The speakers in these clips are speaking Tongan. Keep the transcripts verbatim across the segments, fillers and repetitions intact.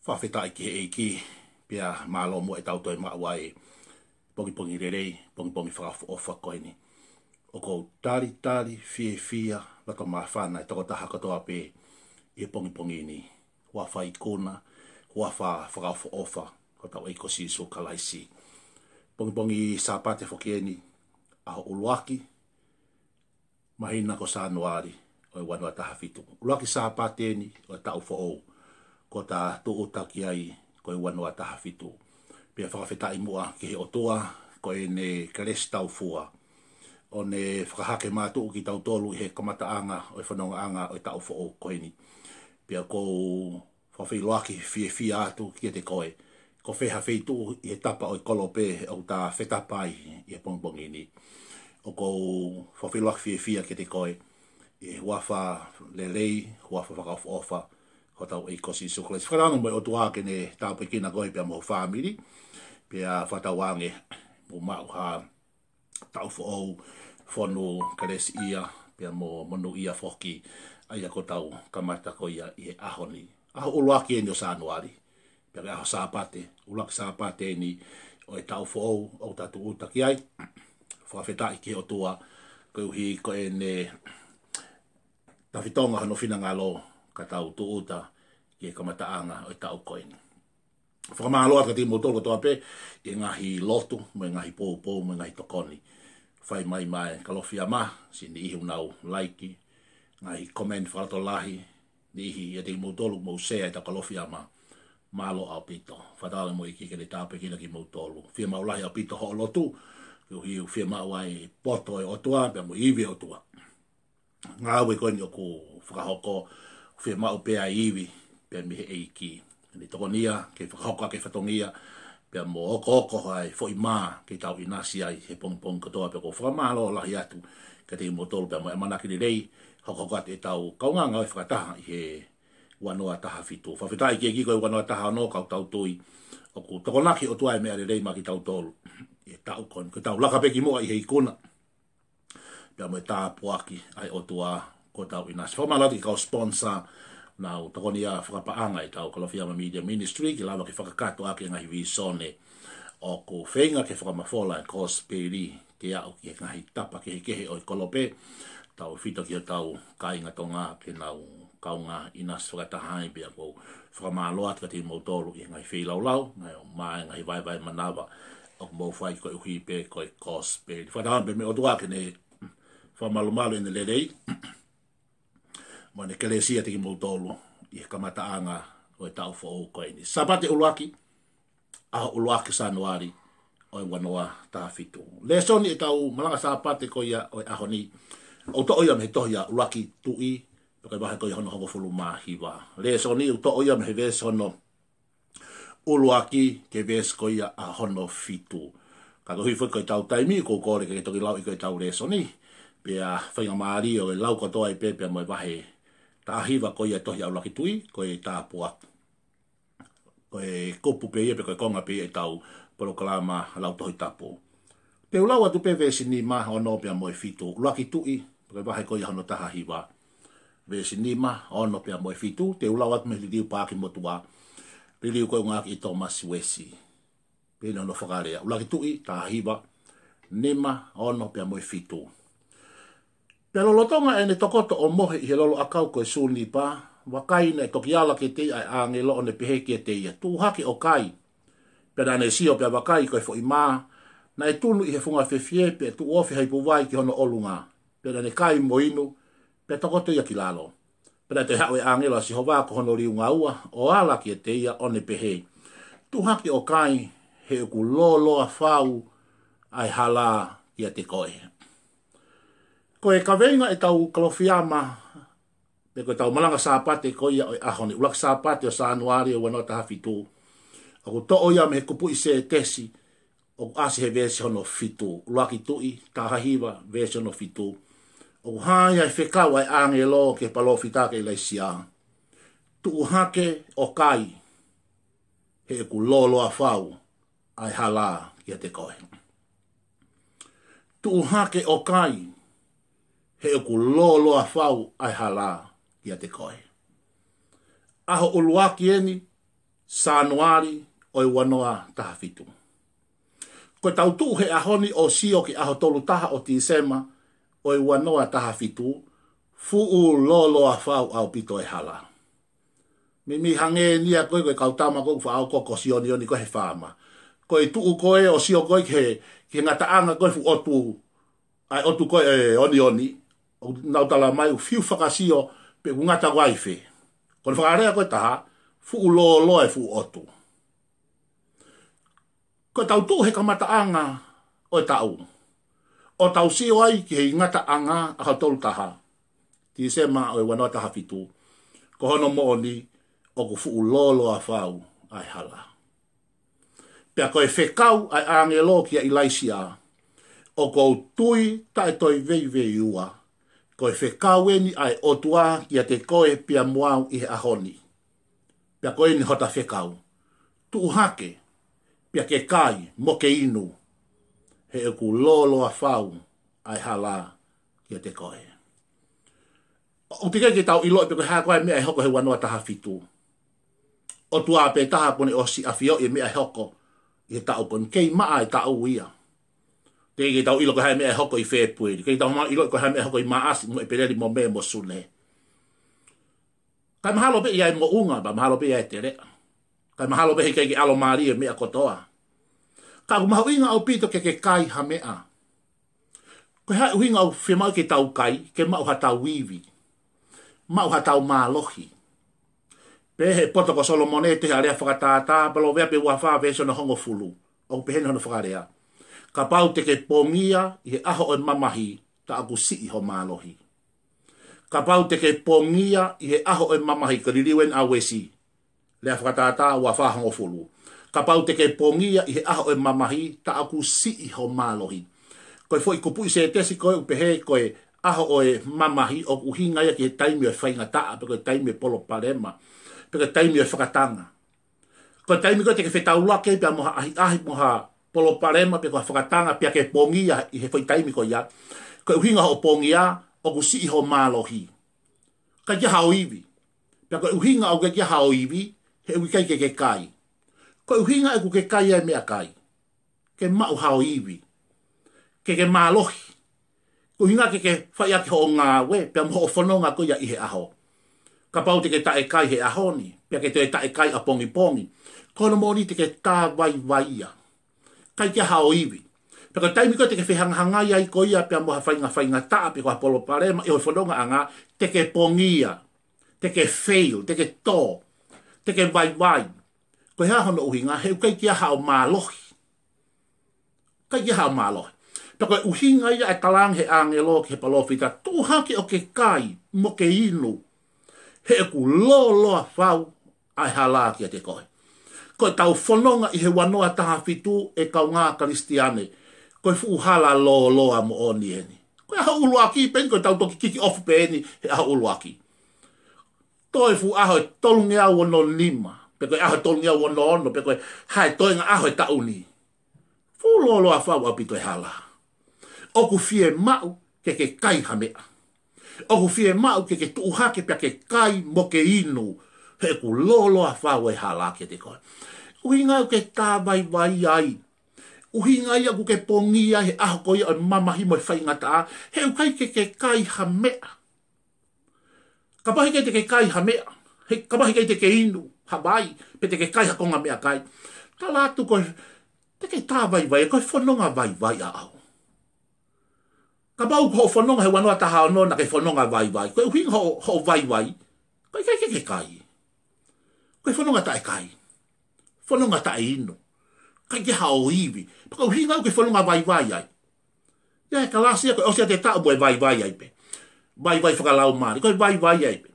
Fakafetaʻi ki he ʻEiki, pea mālō muʻa ʻetau toe maʻu ʻa e pongipongi lelei, pongipongi fakaʻofoʻofa ko eni. ʻOku ou talitali fiefia loto māfana e tokotaha kotoa pē ʻi he pongipongi ni. Huafa ikuna, huafa fakaʻofoʻofa, ko hotau ʻEiki ko Sīsū Kalaisi. Pongipongi Sāpate foki eni, ʻaho ʻuluaki, māhina ko Sānuali ʻo e ua noa taha fitu. ʻUluaki Sāpate eni ʻo e taʻu foʻou, ko ʻetau tūʻuta ki ai ko e ua noa taha fitu. Pea fakafetaʻi muʻa ki he ʻOtua, ko ʻene kelesi taufua, ʻo ne fakahake mātuʻu kitautolu ʻi he kamataʻanga ʻo e fonongaʻanga ʻo e taʻu foʻou ko eni. Pea ʻoku ou fakafeʻiloaki fiefia atu kiate koe, ko fē ha feituʻu ʻi he tapa ʻo e kolope ʻoku ta fetapa ai ʻi he pongipongi ni. ʻOku ou fakafeʻiloaki fiefia kiate koe ʻi he huafa lelei, huafa fakaʻofoʻofa, hotau ʻEiki ko Sīsū Kalaisi. Fakatauange mo e ʻOtua ke ne tāpuekina koe pea mo ho fāmili, pea fakatauange mou maʻu ha taʻu foʻou fonu kelesiʻia, pea mo monūʻia foki, ʻa ia ko ʻetau kamata ko ia ʻi he ʻaho ni. ʻAho ʻuluaki eni ʻo Sānuali, pea ko e ʻaho Sāpate, ʻuluaki Sāpate eni ʻo e taʻu foʻou ʻoku ta tūʻuta ki ai. Fakafetaʻi ki he ʻOtua, koeʻuhi ko ʻene tafitonga hono finangalo ka tau tūʻuta ki he kamataʻanga ʻo e taʻu ko eni. Fakamālō atu kiate kimoutolu kotoa pē ʻi he ngaahi lotu, mo e ngaahi poupou, mo e ngaahi tokoni. Fai mai maʻa e Kalofiama, siʻi niʻihi ʻoku nau laiki, ngaahi comment fakalotolahi, niʻihi ʻiate kimoutolu ʻoku mou share ʻetau Kalofiama. Mālō ʻaupito. Fakatauange mo e ʻEiki ke ne tāpuekina kimoutolu. Fiemaʻu lahi ʻaupito hoʻo lotu, koeʻuhi ʻoku fiemaʻu ai e poto ʻo e ʻOtua, pea mo e ivi ʻo e ʻOtua. Ngāue ko eni ʻoku fakahoko, fiemaʻu pē ʻa e ivi pea mei he ʻEiki. Ke ne tokonia ke fakahoko ʻaki e fatongia, pea mo okooko ʻa e foʻi mā ke tau ʻinasi ai he pongipongi kotoa. Pea ʻoku ou fakamālō lahi atu kiate kimoutolu pea mo e ʻamanaki lelei, hokohoko atu ʻetau kaungā ngāue fakataha ʻi he ua noa taha fitu. Fakafetaʻi ki he ʻEiki, ko e ua noa taha ono, ka ʻoku tau tui ʻoku tokonaki ʻOtua e meʻa lelei maʻa kitautolu ʻi he taʻu ko eni. Ko ʻetau laka pē ki muʻa ʻi he ikuna pea mo e tāpuaki ʻa e ʻOtua, ko ʻetau ʻinasi. Fakamālō atu ki he kau sponsor ʻoku nau tokonia fakapaʻanga ʻetau Kalofiama Media Ministry, ke lava ke fakakakato ʻaki e ngaahi vīsone ʻoku feinga ke fakamafola e kosipeli ke aʻu ki he ngaahi tapa kehekehe ʻo e kolope, tautefito ki hotau kāinga Tonga ke nau kaungā ʻinasi fakataha ai. Pea ʻoku ou fakamālō atu kiate kimoutolu ʻi he ngaahi feilaulau, ngaahi ʻomai, ngaahi vaevae manava ʻoku mou fai koeʻuhi pē ko e kosipeli. Fakatauange pē mo e ʻOtua ke ne fakamalumalu ʻene lelei mo ʻene kelesi ʻiate kimoutolu ʻi he kamataʻanga ʻo e taʻu foʻou ko eni. Sāpate ʻuluaki, ʻaho ʻuluaki Sānuali ʻo e ua noa taha fitu. Lēsoni ʻetau malanga Sāpate ko ia ʻo e ʻaho ni, ʻoku toʻo ia mei he tohi ʻa ʻUluaki Tuʻi, pea ko e vahe ko ia hono hongofulu mā hiva. Lēsoni ʻoku toʻo ia mei he veesi hono ʻuluaki ki he veesi ko ia ʻa hono fitu. Ka koeʻuhi foki ko ʻetau taimi, ʻoku ou kole ke toki lau ʻi ko ʻetau lēsoni, pea faingamālie ʻo e lau kotoa ai pē pea mo e vahe taha hiva ko ia tohi ʻa ʻUluaki Tuʻi, ko e tāpuaki, ko e kupu pē ia pe ko e konga pē ia ʻetau polokalama lau Tohi Tapu. Te u lau atu pē veesi nima, ono pea mo e fitu, ʻUluaki Tuʻi, ko e vahe ko ia hono taha hiva. Veesi nima, ono pea mo e fitu, te u lau atu mei he liliu paaki motuʻa, liliu ko ē ʻoku ngāueʻaki ʻe Thomas Uesi. Pehē ni hono fakalea, ʻUluaki Tuʻi, taha hiva, nima, ono pea mo e fitu. Pea lolotonga ʻene tokoto ʻo mohe ʻi he lolo ʻakau ko e sunipa, vakai, naʻe toki ala kiate ia ʻa e ʻāngelo ʻo ne pehē kiate ia, Tuʻu hake ʻo kai. Pea naʻa ne sio pea vakai, ko e foʻi mā naʻe tunu ʻi he funga fefie, pea tuʻu ofi ha ipu vai ki hono ʻolunga. Pea naʻa ne kai mo inu, pea tokoto ia ki lalo. Pea naʻe toe haʻu e ʻāngelo ʻa Sihova ko hono liunga ua, ʻo ala kiate ia ʻo ne pehē, Tuʻu hake ʻo kai, he ʻoku lōloa fau ʻa e hala kiate koe. Ko e kaveinga ʻetau Kalofiama, pe ko ʻetau malanga Sāpate ko ia ʻo e ʻaho ni, ʻUluaki Sāpate ʻo Sānuali ʻo e ua noa taha fitu, ʻoku toʻo ia mei he kupuʻi sētesi ʻoku ʻasi he veesi hono fitu, ʻUluaki Tuʻi, taha hiva, veesi hono fitu. ʻOku hā ia he fekau ʻa e ʻāngelo ki he palōfita ko ʻIlaisiā, Tuʻu hake ʻo kai, he ʻoku lōloa fau ʻa e hala kiate koe. Tuʻu hake ʻo kai, he ʻoku lōloa fau ʻa e hala kiate koe. ʻAho ʻuluaki eni Sānuali ʻo e ua noa taha fitu. Ko e tau tuʻu he ʻaho ni ʻo sio ki he ʻaho tolu taha ʻo Tīsema ʻo e ua noa taha fitu, fuʻu lōloa fau ʻaupito e hala. Mimi hangē ni ia ko e, ko e kau tama ko ē ʻoku faʻa ō ko ē ʻo sionioni ko ē he faama. Ko e tuʻu ko ē ʻo sio ko ē ki he, ki he ngataʻanga ko ē fuʻu ʻotu, ʻa e ʻotu ko ē ʻe onioni, ʻoku nau tala mai ʻoku fiu fakasio pe ʻoku ngata ko ē ʻi fē. Ko hono fakalea ko ē ʻe taha, fuʻu lōloa e fuʻu ʻotu. Ko e tau tuʻu he kamataʻanga ʻo e taʻu, ʻo tau sio ai ki he ngataʻanga ʻaho tolu taha Tīsema ʻo e ua noa taha fitu, ko hono moʻoni ʻoku fuʻu lōloa fau ʻa e hala. Pea ko e fekau ʻa e ʻāngelo kia ʻIlaisiā, ʻoku ou tui taʻe toe veiveiua, ko e fekau eni ʻa e ʻOtua kiate koe pea mo au ʻi he ʻaho ni. Pea ko eni hota fekau: Tuʻu hake, pea ke kai mo ke inu, he ʻoku lōloa fau ʻa e hala kiate koe. ʻOku teʻeki ke tau ʻiloʻi pe ko e hā koā e meʻa ʻe hoko he ua noa taha fitu. ʻOtua pē taha kuo ne ʻosi ʻafioʻi e meʻa ʻe hoko ʻi he taʻu ko eni. Kei maʻa e taʻu ia. Teʻeki ke tau ʻilo ko e hā e meʻa ʻe hoko ʻi Fēpueli. Kei tau ma ʻiloʻi ko e hā e meʻa ʻe hoko ʻi Maʻasi mo ʻEpeleli mo Mē mo Sune. Kae mahalo pē ʻi ai e moʻunga, pea mahalo pē ʻi ai e teleʻa. Kae mahalo pē heʻikai ke ʻalomālie e meʻa kotoa. Ka ʻoku mahuʻinga ʻaupito ke ke kai ha meʻa. Ko e hā e ʻuhinga ʻoku fiemaʻu ke tau kai? Ke maʻu ha tau ivi, maʻu ha tau mālohi. Pehē ʻe he poto ko Solomone he tohi ʻa Lea Fakatātā, Palōveape ua fā veesi hono hongofulu, ʻoku pehē ni hono fakalea: Kapau te ke pongia ʻi he ʻaho ʻo e mamahi, ta ʻoku siʻi ho mālohi. Kapau te ke pongia ʻi he ʻaho ʻo e mamahi, ko e liliu eni ʻa Uesi. Lea Fakatātā ua fā hongofulu. Kapau te ke pongia ʻi he ʻaho ʻo e mamahi, ta ʻoku siʻi ho mālohi. Ko e foʻi kupuʻi sētesi ko ē ʻoku pehē ko e ʻaho ʻo e mamahi, ʻoku ʻuhinga ia ki he taimi ʻo e faingataʻa, pe ko e taimi ʻo e palopalema, pe ko e taimi ʻo e fakatanga. Ko e taimi ko ē te ke fetaulaki ai pea mo ha ʻahiʻahi mo ha palopalema pe ko ha fakatanga pea ke pongia ʻi he foʻi taimi ko ia, ko e ʻuhinga hoʻo pongia, ʻoku siʻi ho mālohi. ʻIkai ke ʻi ai haʻo ivi. Pea ko e ʻuhinga ʻoku ʻikai ke ʻi ai haʻo ivi, he ʻoku ʻikai ke ke kai. Ko e ʻuhinga ʻoku ke kai ai e meʻakai, ke maʻu haʻo ivi, ke ke mālohi. Ko e ʻuhinga ke ke fai ʻaki hoʻo ngāue pea mo hoʻo fononga ko ia ʻi he ʻaho. Kapau te ke taʻe kai he ʻaho ni, pea ke toe taʻe kai ʻapongipongi, ko hono moʻoni te ke tā vaivai ia. ʻIkai ke ʻi ai haʻo ivi. Pea ko e taimi ko ē te ke fehangahangai ai ko ia pea mo ha fainga faingataʻa pe ko ha palopalema ʻi ho fonongaʻanga, te ke pongia, te ke fail, te ke tō, te ke vaivai. Ko e hā hono ʻuhinga? He ʻoku ʻikai ke ʻi ai haʻo mālohi. ʻIkai ke ʻi ai haʻo mālohi. Pea ko e ʻuhinga ia e talaange he ʻāngelo ki he palōfita: Tuʻu hake ʻo ke kai mo ke inu, he ʻoku lōloa fau ʻa e hala kiate koe. Ko e tau fononga ʻi he ua noa taha fitu, ʻe kaungā Kalisitiane, ko e fuʻu hala lōloa moʻoni eni. Ko e ʻaho ʻuluaki pē eni, ko e tau toki kick off pē eni he ʻaho ʻuluaki. Toe fuʻu ʻaho ʻe tolungeau ono nima, pe ko e ʻaho ʻe tolungeau ono ono, pe ko e hā e toenga ʻaho e taʻu ni. Fuʻu lōloa fau ʻaupito e hala. ʻOku fiemaʻu ke ke kai ha meʻa. ʻOku fiemaʻu ke ke tuʻu hake pea ke kai mo ke inu, he ʻoku lōloa fau e hala kiate koe. ʻUhinga ʻoku ke tā vaivai ai, ʻuhinga ia ʻoku ke pongia he ʻaho ko ia ʻo e mamahi mo e faingataʻa, he ʻoku ʻikai ke ke kai ha meʻa. Kapau heʻikai te ke kai ha meʻa, he kapau heʻikai te ke inu ha vai, pe te ke kai ha konga meʻakai, tala atu ko e, te ke tā vaivai, ko e fononga vaivai ʻaʻau. Kapau ko hoʻo fononga he ua noa taha ono naʻa ke fononga vaivai, ko e ʻuhinga hoʻo, hoʻo vaivai, ko e ʻikai ke ke kai. Ko e fononga taʻe kai, fononga taʻe inu, ʻikai ke ʻi ai haʻo ivi. Pea ko e ʻuhinga ʻoku ke fononga vaivai ai. ʻI ai e kalasi ia ko e ʻosi ʻa e taʻu mo e vaivai ai pē. Vaivai fakalaumālie, ko e vaivai ai pē.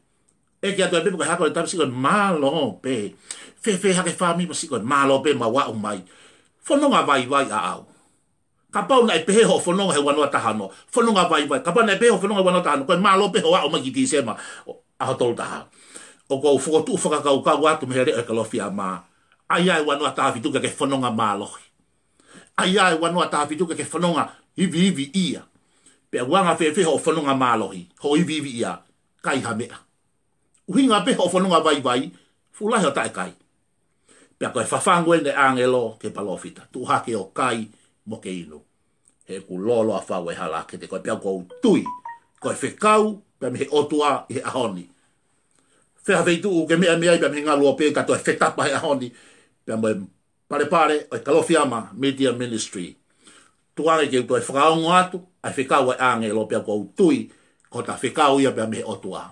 ʻEke atu ai pē pe ko e hā ko e tau sio ko e mālō pē. Fēfē hake fāmili, sio ko e mālō pē mau aʻu mai. Fononga vaivai ʻaʻau. Kapau naʻe pehē hoʻo fononga he ua noa taha ono, fononga vaivai. Kapau naʻe pehē hoʻo fononga he ua noa taha ono, ko e mālō pē hoʻo aʻu mai ki Tīsema ʻo, ʻaho tolu taha. ʻOku ou fokotuʻu fakakaukau atu mei he leʻo ʻo e Kalofiama. ʻAi ā e ua noa taha fitu ke ke fononga mālohi. ʻAi ā e ua noa taha fitu ke ke fononga iviivi ia. Pea ʻoku anga fēfē hoʻo fononga mālohi, hoʻo iviivi ia? Kai ha meʻa. ʻUhinga pē hoʻo fononga vaivai, fuʻu lahi hoʻo taʻe kai. Pea ko e fafangu eni ʻa e ʻāngelo ki he palōfita: Tuʻu hake ʻo kai mo ke inu, he ʻoku lōloa fau e hala kiate koe. Pea ʻoku ou tui ko e fekau pē mei he ʻOtua ʻi he ʻaho ni. Fē ha feituʻu ʻoku ke meʻa mei ai pē mei he ngaluope, ka toe fetapa he ʻaho ni pea mo e palepale ʻo e Kalofiama Media Ministry. Tuku ange ke u toe fakaongo atu ʻa e fekau ʻa e ʻāngelo, pea ʻoku ou tui ko hota fekau ia pē mei he ʻOtua: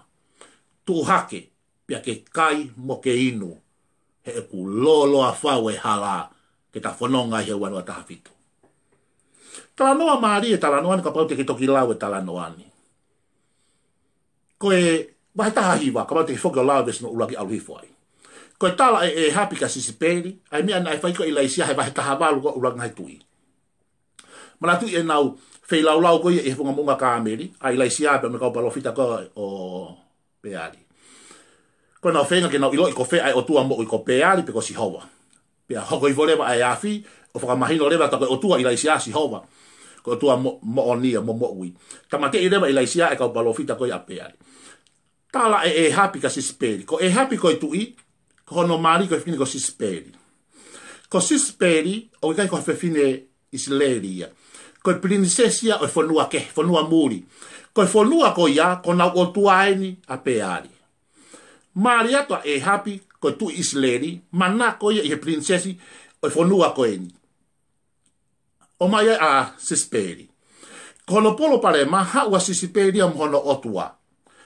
Tuʻu hake pea ke kai mo ke inu, he ʻoku lōloa fau e hala, ke ta fononga ʻi he ua noa taha fitu. Talanoa mālie e talanoa ni, kapau te ke toki lau e talanoa ni. Ko e vahe taha hiva, kapau te ke foki ʻo lau e veesi ʻuluaki ʻalu hifo ai. Ko e tala ʻe ʻĒhapi kia Sisipeli ʻa e meʻa naʻe fai ko ē ʻe ʻIlaisiā he vahe taha valu ko ē ʻUluaki Ngaahi Tuʻi. Manatuʻi ʻenau feilaulau ko ia ʻi he funga moʻunga Kāmeli ʻa ʻIlaisiā pea mo e kau palōfita ko ē ʻo Peali. Ko ʻenau feinga ke nau ʻiloʻi ko fē ʻa e ʻOtua moʻui, ko Peali pe ko Sihova. Pea hoko hifo leva ʻa e afi ʻo fakamahino leva tā ko e ʻOtua ʻo ʻIlaisiā Sihova, ko e ʻOtua mo-, moʻoni ia mo moʻui. Tāmateʻi leva ʻe ʻIlaisiā e kau palōfita ko ia ʻa Peali. Tala ʻe ʻĒhapi kia Sisipeli. Ko ʻĒhapi ko e tuʻi, ko hono mali ko e fefine ko Sisipeli. Ko Sisipeli ʻoku ʻikai ko ha fefine ʻIsileli ia. Ko e pilinisesi ia ʻo e fonua kehe, fonua muli. Ko e fonua ko ia, ko honau ʻotua eni ʻa Peali. Mali atu ʻa ʻĒhapi ko e tuʻi ʻIsileli, manako ia ʻi he pilinisesi ʻo e fonua ko eni. ʻOmai ai ʻa Sisipeli. Ko hono palopalema, haʻu ʻa Sisipeli ia mo hono ʻotua.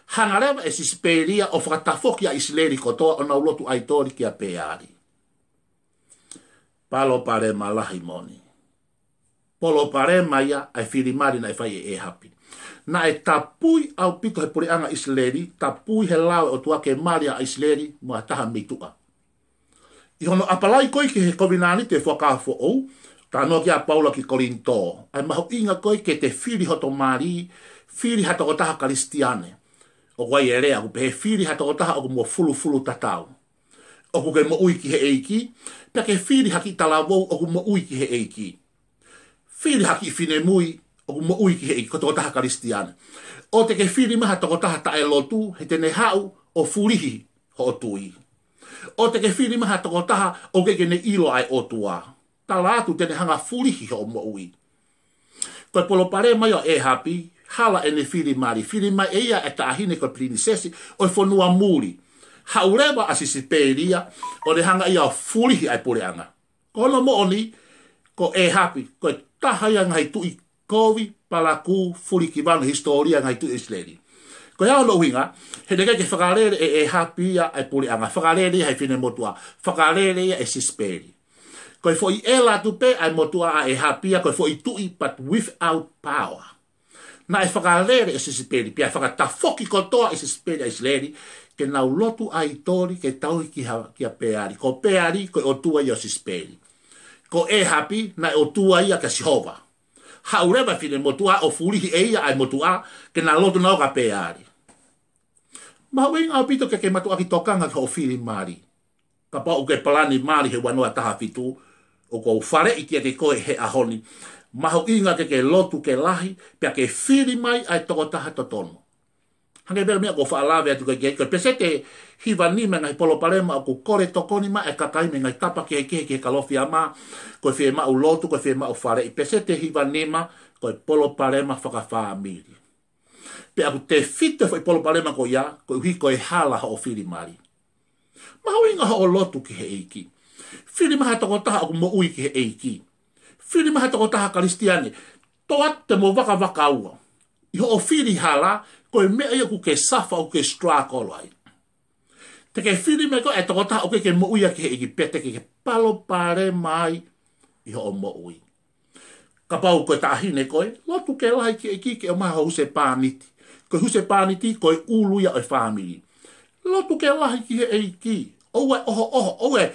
Hanga leva ʻe Sisipeli ia ʻo fakatafoki ʻa ʻIsileli kotoa ʻo nau lotu ʻaitoli kia Peali. Palopalema lahi moʻoni. Palopalema ia ʻa e fili mali naʻe fai ʻe ʻĒhapi. Naʻe tapui ʻaupito he puleʻanga ʻIsileli, tapui he lao ʻo e ʻOtua ke mali ʻa ʻIsileli mo ha taha mei tuʻa. ʻI hono ʻapalai ko ē ki he kovinānite Fuakava Foʻou, talanoa ki ai ʻa Paula ki Kolinitō, ʻa e mahuʻinga ko ē ke te fili hoto mali, fili ha tokotaha Kalisitiane. ʻOku ʻi ai e lea ʻoku pehē fili ha tokotaha ʻoku mo fulufulu tatau, ʻoku ke moʻui ki he ʻEiki, pea ke fili ha kiʻi talavou ʻoku moʻui ki he ʻEiki. Fili ha kiʻi finemui ʻoku moʻui ki he ʻEiki, ko e tokotaha Kalisitiane. ʻOua te ke fili mai ha tokotaha taʻelotu, he te ne haʻu ʻo fulihi hoʻo tui. ʻOua te ke fili mai ha tokotaha ʻoku ʻikai ke ne ʻilo ʻa e ʻOtua. Tala atu te ne hanga ʻo fulihi hoʻo moʻui. Ko e palopalema ia ʻo ʻĒhapi, hala ʻene fili mali. Fili mai ʻe ia e taʻahine ko e pilinisesi ʻo e fonua muli. Haʻu leva ʻa Sisipeli ia ʻo ne hanga ia ʻo fulihi ʻa e puleʻanga. Ko hono moʻoni, ko ʻĒhapi ko e taha ia e ngaahi tuʻi kovi, palakū, fulikivanu he hisitōlia e ngaahi tuʻi ʻIsileli. Ko e hā hono ʻuhinga? He naʻe ʻikai ke fakalele ʻe ʻĒhapi ia e puleʻanga, fakalele ia he finemotuʻa, fakalele ia ʻe Sisipeli. Ko e foʻi ʻela atu pē ʻa e motuʻa ʻa ʻĒhapi ia, ko e foʻi tuʻi, but without power. Naʻe fakalele ʻe Sisipeli, pea fakatafoki kotoa ʻe Sisipeli ʻa ʻIsileli, ke nau lotu ʻaitoli, ke tauhi ki ha-, kia Peali. Ko Peali ko e ʻotua ia ʻo Sisipeli. Ko ʻĒhapi, naʻe ʻotua ia kia Sihova. Haʻu leva e finemotuʻa ʻo fulihi ʻe ia ʻa e motuʻa, ke na lotu naua kia Peali. Mahuʻinga ʻaupito ke ke mātuʻaki tokanga ki hoʻo fili mali. Kapau ʻoku ke palani mali he ua noa taha fitu, ʻoku ou faleʻi kiate koe he ʻaho ni. Mahuʻinga ke ke lotu ke lahi, pea ke fili mai ʻa e tokotaha totonu. Hangē pē ko e meʻa ʻoku ou faʻa lave atu ki ai, ko e peseti ʻe hiva nima e ngaahi palopalema ʻoku kole tokoni mai e kakai mei he ngaahi tapa kehekehe ki he Kalofiama, ko e fiemaʻu lotu, ko e fiemaʻu faleʻi. Peseti ʻe hiva nima, ko e palopalema fakafāmili. Pea ʻoku tefito e foʻi palopalema ko ia, koeʻuhi ko e hala hoʻo fili mali. Mahuʻinga hoʻo lotu ki he ʻEiki. Fili mai ha tokotaha ʻoku moʻui ki he ʻEiki. Fili mai ha tokotaha Kalisitiane. Toʻa te mo vakavakaua. ʻI hoʻo fili hala, ko e meʻa ia ʻoku ke suffer, ʻoku ke struggle ai. Te ke fili mai koe e tokotaha ʻoku ke moʻui ia ki he ʻEiki, pea te ke palopalema ai ʻi hoʻo moʻui. Kapau ko e taʻahine koe, lotu ke lahi ki he ʻEiki ke ʻomai ho husepāniti. Ko e husepāniti, ko e ʻulu ia ʻo e fāmili. Lotu ke lahi ki he ʻEiki. ʻOua ʻe ʻohoʻoho, ʻoua ʻe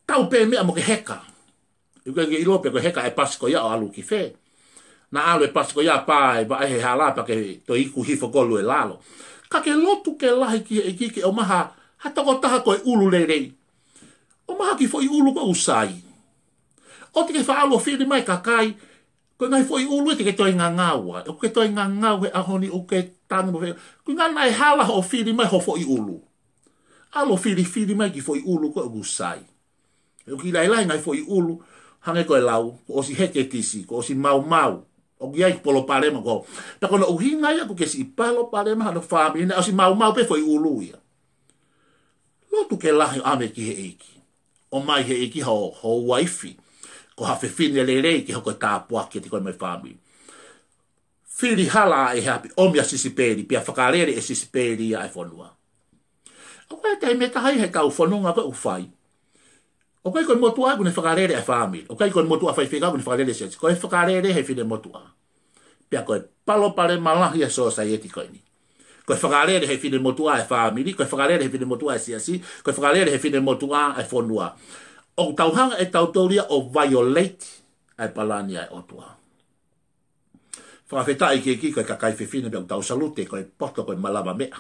tau pē meʻa mo ke heka. ʻOku ke ʻilo pē ko e heka e pasi ko ia ʻo ʻalu ki fē. Naʻa ʻalu e pasi ko ia pā e vaʻe he hala pea ke toe iku hifo kolu e lalo. Ka ke lotu ke lahi ki he ʻEiki ke ʻomai ha, ha tokotaha ko e ʻulu lelei. ʻOmai ha kiʻi foʻi ʻulu ko ē ʻoku sai. ʻOua te ke faʻa ʻalu ʻo fili mai kakai, ko e ngaahi foʻi ʻulu ē te ke toe ngangau ai. ʻOku ke toe ngangau he ʻaho ni, ʻoku ke tangi mo fē. Ko e ngaahi naʻe hala hoʻo fili mai ho foʻi ʻulu. ʻAlu ʻo filifili mai kiʻi foʻi ʻulu ko ē ʻoku sai. ʻOku ʻi ai e lahi e ngaahi foʻi ʻulu, hangē ko e lau, kuo ʻosi heketisi, kuo ʻosi maumau. ʻOku ʻi ai e palopalema ko. Pea ko hono ʻuhinga ia ʻoku ke siʻi palopalema hano fāmili naʻe ʻosi maumau pē foʻi ʻulu ia. Lotu ke lahi ʻo ʻave ki he ʻEiki. ʻOmai he ʻEiki ho, ho uaifi. Ko ha fefine lelei ke hoko e tāpuaki kiate koe mo e fāmili. Fili hala ʻe he ʻapi, ʻomi ʻa Sisipeli, pea fakalele ʻe Sisipeli ia e fonua. ʻOku ʻi ai e taimi ʻe taha ʻi heʻetau fononga ko ē ʻoku fai. ʻOku ʻikai ko e motuʻa ʻoku ne fakalele e fāmili. ʻOku ʻikai ko e motuʻa faifekau ʻoku ne fakalele e siasi. Ko e fakalele he finemotuʻa. Pea ko e palopalema lahi ʻa e sōsaieti ko eni. Ko e fakalele he finemotuʻa e fāmili. Ko e fakalele he finemotuʻa e siasi. Ko e fakalele he finemotuʻa e fonua. ʻOku tau hanga ʻe tautolu ia ʻo violate ʻa e palani ʻa e ʻOtua. Fakafetaʻi ki he ʻEiki ko e kakai fefine pea ʻoku tau salute ko e poto ko e malava meʻa.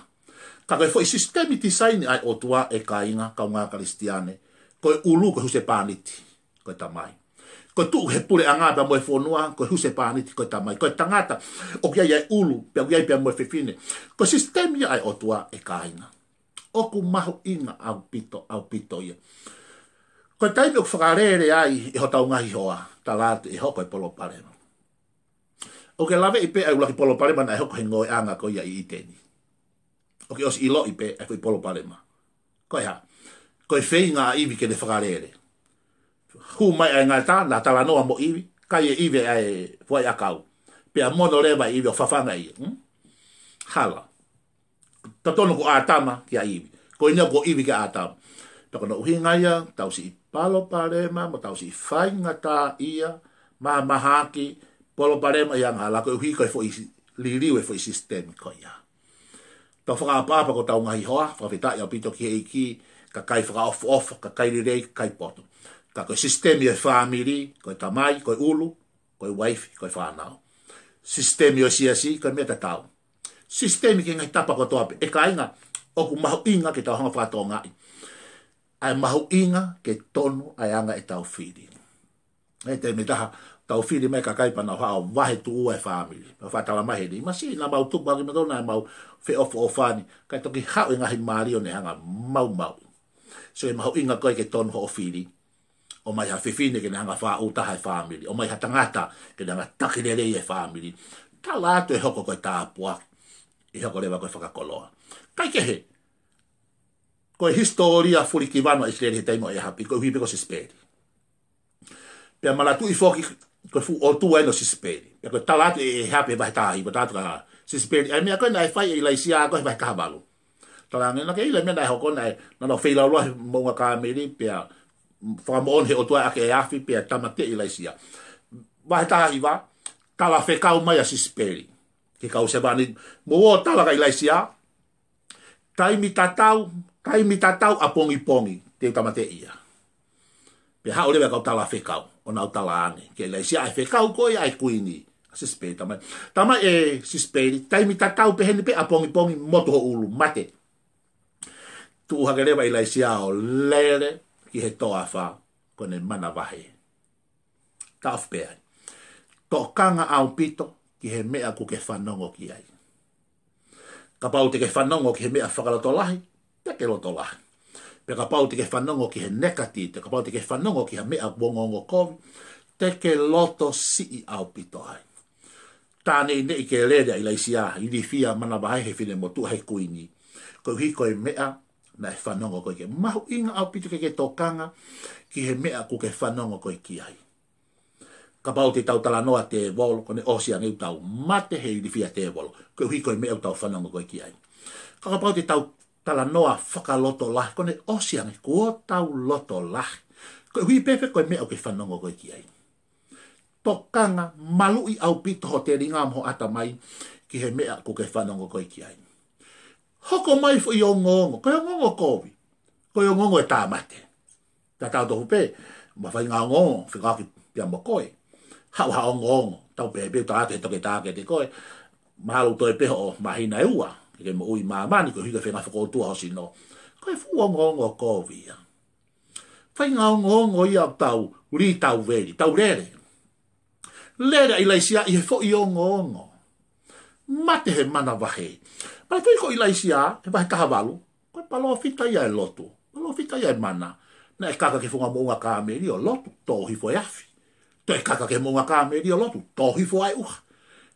Ka ko e foʻi sisitemi tisaini ʻa e ʻOtua ʻe kāinga kaungā Kalisitiane, ko e ʻulu ko e husepāniti, ko e tamai. Ko e tuʻu he puleʻanga pea mo e fonua, ko e husepāniti, ko e tamai. Ko e tangata, ʻoku ʻi ai e ʻulu, pea ʻoku ʻi ai pea mo e fefine. Ko e sisitemi ia ʻa e ʻOtua ʻe kāinga. ʻOku mahuʻinga ʻaupito, ʻaupito ia. Ko e taimi ʻoku fakalele ai ʻe hotau ngaahi hoa, tala atu ʻe hoko e palopalema. ʻOku ke laveʻi pē ʻa e ʻuluaki palopalema naʻe hoko he ngoueʻanga ko ia ʻi ʻĪteni. ʻOku ke ʻosi ʻiloʻi pē ʻa e foʻi palopalema. Ko e hā? Ko e feinga ʻa ʻIvi ke ne fakalele. Hū mai ʻa e ngata, naʻa talanoa mo ʻIvi, kai ʻe ʻIvi ʻa e fuaʻi ʻakau. Pea mono leva ʻa ʻIvi ʻo fafanga ia. Hmm? Hala. Totonu ko ʻĀtama kia ʻIvi. Ko eni ko ʻIvi kia ʻĀtama. Pea ko hono ʻuhinga ia, tau siʻi palopalema, mo tau siʻi faingataʻaʻia, mahamahaki, palopalema ʻi he angahala koeʻuhi ko e foʻi liliu e foʻi sisitemi ko ia. Tau fakaʻapaʻapa ko hotau ngaahi hoa, fakafetaʻi ʻaupito ki he ʻEiki, kakai fakaʻofoʻofa, kakai lelei, kakai poto. Ka ko e sisitemi e fāmili, ko e tamai, ko e ʻulu, ko e uaifi, ko e fānau. Sisitemi ʻo e siasi, ko e meʻa tatau. Sisitemi ki he ngaahi tapa kotoa pē. ʻE kāinga, ʻoku mahuʻinga ke tau hanga fakatokangaʻi ʻa e mahuʻinga ke tonu ʻa e anga ʻetau fili. ʻE te mitaha, tau fili mai kakai pea nau haʻu ʻo vahe tuʻu ʻa e fāmili. Pea fakatala mai heni, masiʻi naʻa mau tupu hake mautolu naʻa mau feʻofoʻofani, kae toki haʻu e ngaahi mali ʻo ne hanga maumau. So ʻe mahuʻinga koe ke tonu hoʻo fili. ʻOmai ha fefine ke ne hanga faʻu taha e fāmili. ʻOmai ha tangata ke ne hanga taki lelei e fāmili. Tala atu ʻe hoko ko e tāpuaki. ʻE hoko leva ko e fakakoloa. Kaikehe, ko e hisitōlia fulikivanu ʻa ʻIsileli he taimi ʻo ʻĒhapi, koeʻuhi pē ko Sisipeli. Pea manatuʻi foki, ko e fuʻu ʻotua ʻeni ʻo Sisipeli. Pea ko e tala atu ʻe ʻĒhapi he vahe taha hiva, tala atu kia Sisipeli, ʻa e meʻa ko ē naʻe fai ʻe ʻIlaisiā ko ē he vahe taha valu. Talaange naʻa ke ʻilo e meʻa naʻe hoko, naʻe, naʻa nau feilaulau he moʻunga Kāmeli, pea fakamoʻoni he ʻOtua ʻaki e afi, pea tāmateʻi ʻIlaisiā. Vahe taha hiva, tala fekau mai ʻa Sisipeli ki he kau sevāniti, mou ō ʻo tala kia ʻIlaisiā, taimi tatau, taimi tatau ʻapongipongi, te u tāmateʻi ia. Pea haʻu leva e kau tala fekau, ʻo nau tala ange kia ʻIlaisiā ʻa e fekau ko ia ʻa e kuini, ʻa Sisipeli, tamai, tamai ʻe Sisipeli, taimi tatau peheni pē ʻapongipongi motu ho ʻulu, mate. Tuʻu hake leva ʻIlaisiā ʻo lele ki he toafa, ko ʻene manavahē. Taʻofi pē ai. Tokanga ʻaupito ki he meʻa ʻoku ke fanongo ki ai. Kapau te ke fanongo ki he meʻa fakalotolahi, te ke loto lahi. Pea kapau te ke fanongo ki he negative, kapau te ke fanongo ki ha meʻa ʻoku ongoongo kovi, te ke loto siʻi ʻaupito ai. Tā neʻineʻi ke lele ʻa ʻIlaisiā, ilifia, manavahē he finemotuʻa, he kuini. Koeʻuhi ko e meʻa naʻe fanongo koe ki ai. Mahuʻinga ʻaupito ke ke tokanga ki he meʻa ʻoku ke fanongo koe ki ai. Kapau te tau talanoa tēvolo, ko ʻene ʻosi ange ʻoku tau mate he ilifia tēvolo, koeʻuhi ko e meʻa ʻoku tau fanongo koe ki ai. Ka kapau te tau talanoa fakalotolahi, ko ʻene ʻosi ange kuo tau loto lahi, koeʻuhi pē ko e meʻa ʻoku ke fanongo koe ki ai. Tokanga, maluʻi ʻaupito ho telinga mo ho ʻatamai ki he meʻa ʻoku ke fanongo koe ki ai. Hoko mai foʻi ongoongo, ko e ongoongo kovi, ko e ongoongo e tāmate. Tatau tofu pē, mo ha faʻahinga ongoongo fekauʻaki pea mo koe. Haʻu ha ongoongo, tau pehē pē, tala atu ʻe he toketā kiate koe, mahalo toe pē hoʻo māhina ʻe ua ke ke moʻui ʻi māmani, koeʻuhi ko e feinga fakaʻotua ho sino. Ko e fuʻu ongoongo kovi ia. Faʻahinga ongoongo ia ʻoku tau lī, tau veli, tau lele. Lele ʻa ʻIlaisiā ʻi he foʻi ongoongo. Mate he manavahē. Manatuʻi ko ʻIlaisiā, he vahe taha valu, ko e palōfita ia ʻo e lotu. Palōfita ia ʻo e mana. Naʻe kaka ki he funga moʻunga Kāmeli ʻo lotu, tō hifo e afi. Toe kaka ki he moʻunga Kāmeli ʻo lotu, tō hifo ʻa e ʻuha.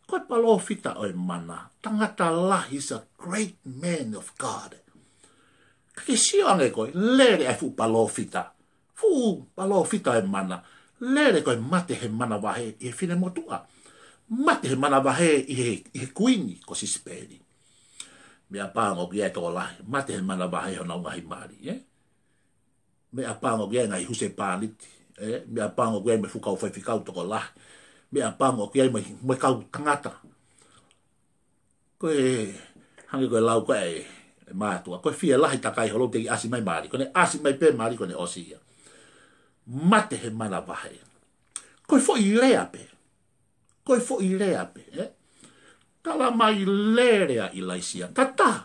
Ko e palōfita ʻo e mana, tangata lahi, is a great man of God. Ka ke sio ange ko e lele ʻa e fuʻu palōfita. Fuʻu palōfita ʻo e mana. Lele ko e mate he manavahē ʻi he finemotuʻa. Mate he manavahē ʻi he, ʻi he kuini ko Sisipeli. Meʻapango ki ai e tokolahi. Mate he manavahē hono ngaahi mali, ē? Meʻapango ki ai e ngaahi husepāniti, ē? Meʻapango ki ai mo e fuʻu kau faifekau tokolahi. Meʻapango ki ai mo e, mo e kau tangata. Ko e hangē ko e lau ko ē ʻa e mātuʻa. Ko e fielahi takai holo teʻeki ʻasi mai mali. Ko ʻene ʻasi mai pē mali ko ʻene ʻosi ia. Mate he manavahē. Ko e foʻi lea pē. Ko e foʻi lea pē, ē? Tala mai lele ʻa ʻIlaisiā. Tataha.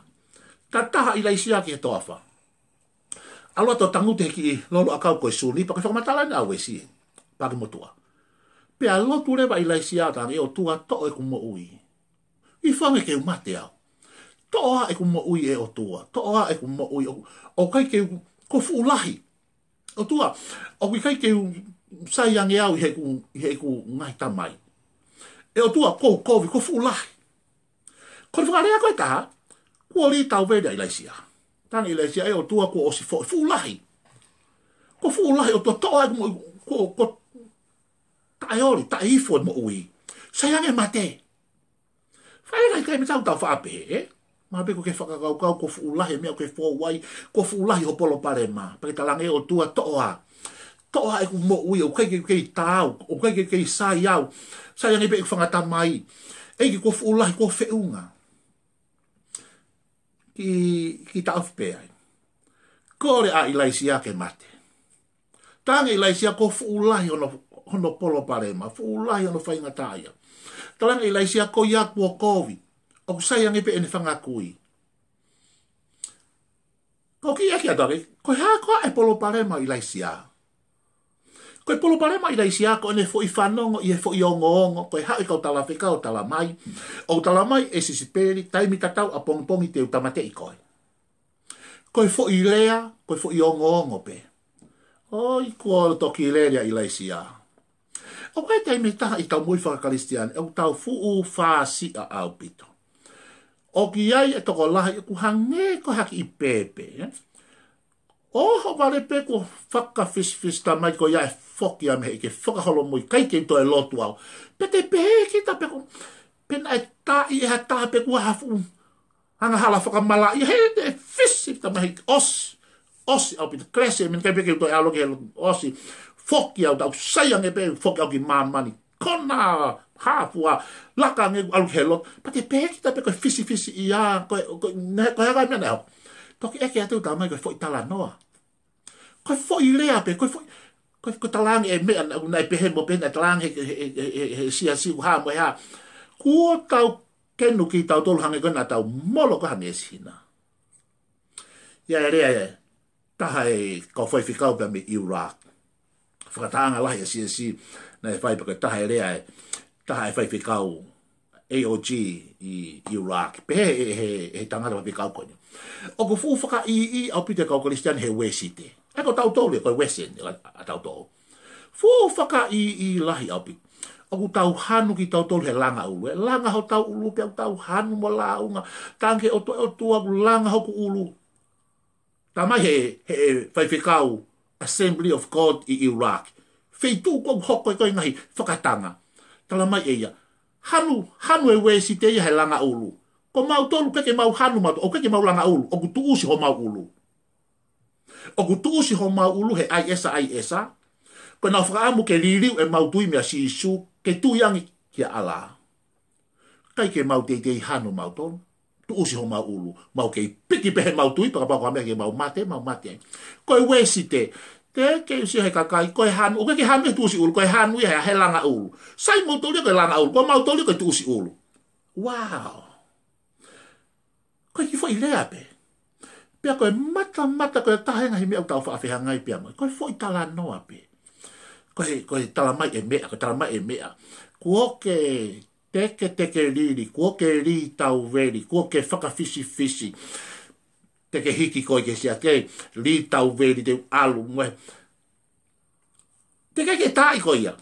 Tataha ʻIlaisiā ki he toafa. ʻAlu atu ʻo tangutu he kiʻi lolo ʻakau ko e sunipa, ko e fakamatala eni ʻa Uesi, Paaki Motuʻa. Pea lotu leva ʻIlaisiā, talaange, ʻOtua, toʻo ʻeku moʻui. ʻIo, fakaange ke u mate au. Toʻo ā ʻeku moʻui ʻe ʻOtua. Toʻo ā ʻeku moʻui. ʻO, ʻoku ʻikai ke u, ko e fuʻu lahi. ʻOtua, ʻoku ʻikai ke u sai ange au ʻi heʻeku, ʻi heʻeku ngaahi tamai. ʻE ʻOtua, ko e kovi, ko e fuʻu lahi. Ko e fakalea ko ē ʻe taha, kuo lī tauveli ʻa ʻIlaisiā. Talaange ʻe ʻIlaisiā, ʻe ʻOtua, kuo ʻosi foʻi, fuʻu lahi. Ko e fuʻu lahi, ʻOtua, toʻo ā ʻeku moʻui, ko, ko, taʻeoli, taʻeifo e moʻui. Sai ange mate. Fai e ngaahi taimi ʻoku tau faʻa pehē, ē? Mahalo pē ʻoku ke fakakaukau ko e fuʻu lahi e meʻa ʻoku ke fou ai, ko e fuʻu lahi hoʻo palopalema. Pea ke talaange, ʻOtua, toʻo ā. Toʻo ā ʻeku moʻui, ʻoku ʻikai ke u kei taau, ʻoku ʻikai ke u kei sai au. Sai ange pē ʻeku fanga tamai. ʻEiki, ko e fuʻu lahi, ko e feʻunga. Kiʻi, kiʻi taʻofi pē ai. Kole ʻa ʻIlaisiā ke mate. Talaange ʻe ʻIlaisiā ko e fuʻu lahi hono, hono palopalema, fuʻu lahi hono faingataʻaʻia. Talaange ʻe ʻIlaisiā ko ia kuo kovi, ʻoku sai ange pē ʻene fanga kui. Ko e kiʻi ʻeke atu ange, ko e hā koā e palopalema ʻo ʻIlaisiā? Ko e palopalema ʻo ʻIlaisiā ko ʻene foʻi fanongo ʻi he foʻi ongoongo, ko e haʻu e kau talafekau ʻo talamai, ʻoku talamai ʻe Sisipeli, taimi tatau ʻapongipongi te u tāmateʻi koe. Ko e foʻi lea, ko e foʻi ongoongo pē. ʻOi, kuo toki lele ʻa ʻIlaisiā. ʻOku ʻi ai e taimi ʻe taha ʻi heʻetau moʻui faka-Kalisitiane, ʻoku tau fuʻu fāsiʻa ʻaupito. ʻOku ʻi ai e tokolahi ʻoku hangē ko ha kiʻi pēpē, ē? ʻOhovale pē kuo fakafisifisi, talamai ko ia ʻe foki ia mei heʻene fakaholomui, ʻikai ke toe lotu au. Pea te pehē kita pē ko, pe naʻe taaʻi ʻe ha taha pē kuo ha fuʻu angahala fakamalaʻia, he te fisi, talamai ʻosi, ʻosi ʻaupito, kelesi, meʻa ʻikai pē ke toe ʻalu ki he lotu, ʻosi, foki au, tau sai ange pē, foki au ki māmani, kona, hā fua, laka ange ʻalu ki he lotu, pea te pehē kita pē ko e fisifisiʻia, ko e, ko e, ne, ko e hā e meʻa naʻe hoko. Toki ʻeke atu, talamai ko e foʻi talanoa. Ko e foʻi lea pē, ko e foʻi, ko e, ko e talaange e meʻa, naʻe, naʻe pehē mo pehē, naʻe talaange he, he, he, he, he siasi ʻoku hā mo e hā. Kuo tau kenu kitautolu hangē ko ē naʻa tau molo ko ē hangē Sihina. ʻI ai e lea ʻa e taha e kau faifekau pea mei ʻIulaki. Fakatahaʻanga lahi ʻa e siasi naʻe fai, pea ko e taha e lea ʻa e, taha e faifekau A O G ʻi, ʻi ʻIulaki. Pehē ʻe he, he, he tangata faifekau ko eni, ʻoku fuʻu fakaʻīʻī ʻaupito e kau Kalisitiane he Uēsite. ʻA ia ko tautolu ia ko e Uēsite ʻa, ʻa tautolu. Fuʻu fakaʻīʻī lahi ʻaupito. ʻOku tau hanu kitautolu he langa ʻulu. ʻE langa hotau ʻulu pea ʻoku tau hanu mo lāunga. Talaange ki he ʻOtua, ʻOtua, ʻoku langa hoku ʻulu. Talamai he, he faifekau Assembly of God ʻi ʻIulaki. Feituʻu ʻoku hoko ai ko ē e ngaahi fakatanga. Talamai ʻe ia, hanu, hanu e Uēsite ia he langa ʻulu. Ko mautolu ʻoku ʻikai ke mau hanu mautolu, ʻoku ʻikai ke mau langa ʻulu, ʻoku tuʻusi homau ʻulu. ʻOku tuʻusi homau ʻulu he ʻaiʻesa, ʻaiʻesa. Ko ʻenau fakaʻamu ke liliu ʻemau tui meia Sīsū, ke tui ange kia ʻAlā. ʻIkai ke mau teitei hanu mautolu. Tuʻusi homau ʻulu. Mau kei piki pē heʻemau tui, pea kapau ko ha meʻa ke mau mate, mau mate ai. Ko e Uēsite, te ke sio he kakai, ko e hanu, ʻoku ʻikai ke hanu he tuʻusi ʻulu, ko e hanu ia he, he langa ʻulu. Sai mautolu ia ko e langa ʻulu, ko mautolu ia ko e tuʻusi ʻulu. Wow. Ko e kiʻi foʻi lea pē. Pea ko e matamata, ko e taha e ngaahi meʻa ʻoku tau faʻa fehangahangai pea mo ia. Ko e foʻi talanoa pē. Ko e, ko e talamai e meʻa, ko e talamai e meʻa. Kuo ke teketeke lili, kuo ke lī tauveli, kuo ke fakafisifisi. Te ke hiki koe ki he sea, ke lī tauveli, te u ʻalu mo e. Teʻeki ke taaʻi koe ia.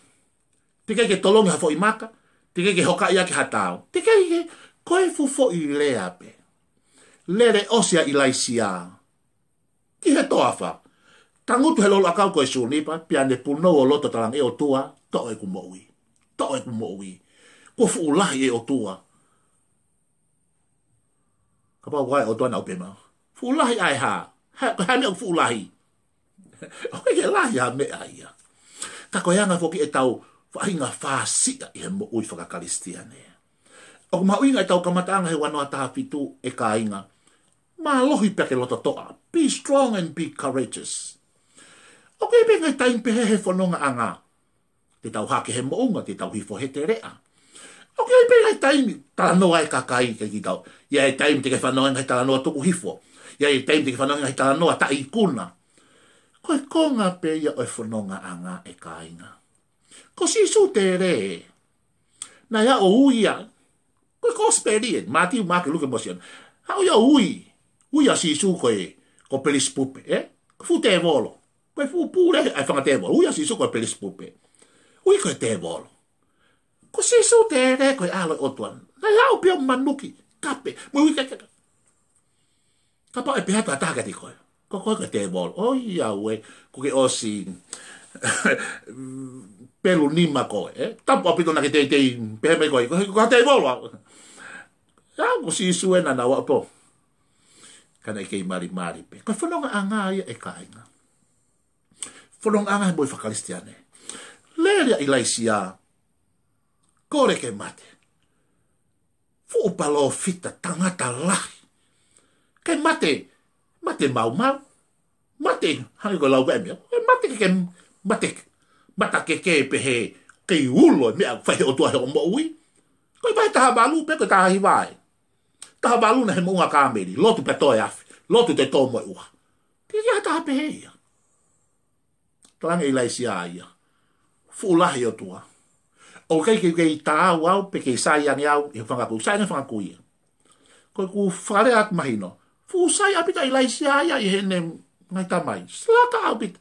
Teʻeki ke tolongi ha foʻi maka. Teʻeki ke hokaʻi ʻaki ha tao. Teʻeki ke, ko e fuʻu foʻi lea pē. Lele ʻosi ʻa ʻIlaisiā ki he toafa. Tangutu he lolo ʻakau ko e sunipa, pea ne punou ʻo lotu, talaange, ʻE ʻOtua, toʻo ʻeku moʻui. Toʻo ʻeku moʻui. Kuo fuʻu lahi, ʻe ʻOtua. Kapau ko e ʻOtua naʻa ku pehē mai, fuʻu lahi ʻa e hā? Hā, ko e hā e meʻa ʻoku fuʻu lahi? ʻOku ʻikai ke lahi ha meʻa ia. Ka ko e anga foki ʻetau faʻahinga fāsiʻa ʻi he moʻui fakakalisitiane. ʻOku mahuʻinga ʻetau kamataʻanga he ua noa taha fitu, ʻe kāinga. Mālohi pea ke loto toʻa. Be strong and be courageous. ʻOku ʻi ai pē ngaahi taimi pehē he fonongaʻanga. Te tau hake he moʻunga, te tau hifo he teleʻa. ʻOku ʻi ai pē ngaahi taimi, talanoa e kakai kia kitautolu. ʻI ai e taimi te ke fanongo he talanoa tuku hifo. ʻI ai e taimi te ke fanongo he talanoa taʻeikuna. Ko e konga pē ia ʻo e fonongaʻanga, ʻe kāinga. Ko Sīsū tele. Naʻe ʻalu ʻo ui ia. Ko e kosipeli eni, Mātiu, Maʻake, Luke mo Sione. Haʻu ia ʻo ui. Ui ʻa Sīsū ko e, ko Pelisipupe, ē? Ko e fuʻu tēvolo. Ko e fuʻu pule ʻa e fanga tēvolo. Ui ʻa Sīsū ko Pelisipupe. Ui ko e tēvolo. Ko Sīsū tele, ko e ʻAlo ʻo e ʻOtua. Naʻe ʻalu pē ʻo manuki, kape, mo ui ke, ke, ke. Kapau ʻe pehē atu ha taha kiate koe, ko koe ko e tēvolo. ʻOiauē, kuo ke ʻosi pelu nima koe, ē? Tapu ʻaupito naʻa ke teitei pehē mai koe, ko, ko, ko e tēvolo au. Ia, ko Sīsū ē naʻa nau aʻu pē. Ka naʻe kei malimali pē. Ko e fonongaʻanga ia, ʻe kāinga. Fonongaʻanga he moʻui fakakalisitiane. Lele ʻa ʻIlaisiā. Kole ke mate. Fuʻu palōfita, tangata lahi. Ke mate, mate maumau. Mate, hangē ko e lau ko e meʻa. Ke mate ke, ke mate, mata ke ke pehē, kei ulo e meʻa fai he ʻOtua he hoʻo moʻui. Ko e vahe taha valu pē ko e taha hiva ē. Taha valu naʻe he moʻunga Kāmeli. Lotu pea tō e afi. Lotu te tō mo e ʻuha. Teʻeki ha taha pehē ia. Talaange ʻe ʻIlaisiā ia. Fuʻu lahi ʻOtua. ʻOku ʻikai ke, ke taau au, pe ke sai ange au, ʻi he fanga kui, sai ange fanga kui ia. Ko ʻeku fakalea atu mahino. Fuʻu sai ʻaupito ʻa ʻIlaisiā ia ʻi heʻene ngaahi tamai. Salata ʻaupito.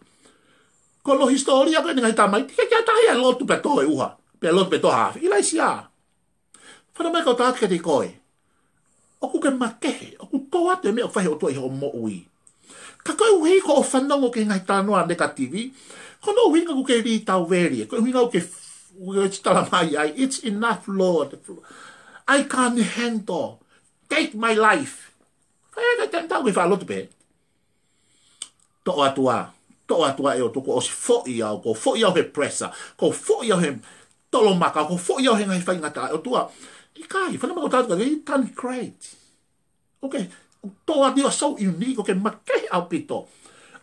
Ko hono hisitōlia ko ʻene ngaahi tamai. Teʻeki ke ʻi ai ha taha ia lotu pea tō e ʻuha. Pea lotu pea tō ha afi. ʻIlaisiā. Fanongo mai kau tala atu kiate koe. ʻOku ke makehe, ʻoku tō atu e meʻa ʻoku fai he ʻOtua ʻi hoʻo moʻui. Ka koeʻuhi ko hoʻo fanongo ki he ngaahi talanoa negative, ko hono ʻuhinga ʻoku ke lī tauveli, ko e ʻuhinga ʻoku ke, ʻoku ke tala mai ai, "It's enough, Lord. I can't handle. Take my life." Fai ʻa e taimi ʻoku ke faʻa lotu pē. Toʻo atu ā, toʻo atu ā ʻe ʻOtua, kuo ʻosi foʻi au, kuo foʻi au he pressure, kuo foʻi au he tolomaka, kuo foʻi au he ngaahi faingataʻa, ʻOtua. ʻIkai, fanongo mai kau tala atu kiate koe, you've done great. Okay, tō atu, you are so unique, ʻoku ke makehe ʻaupito.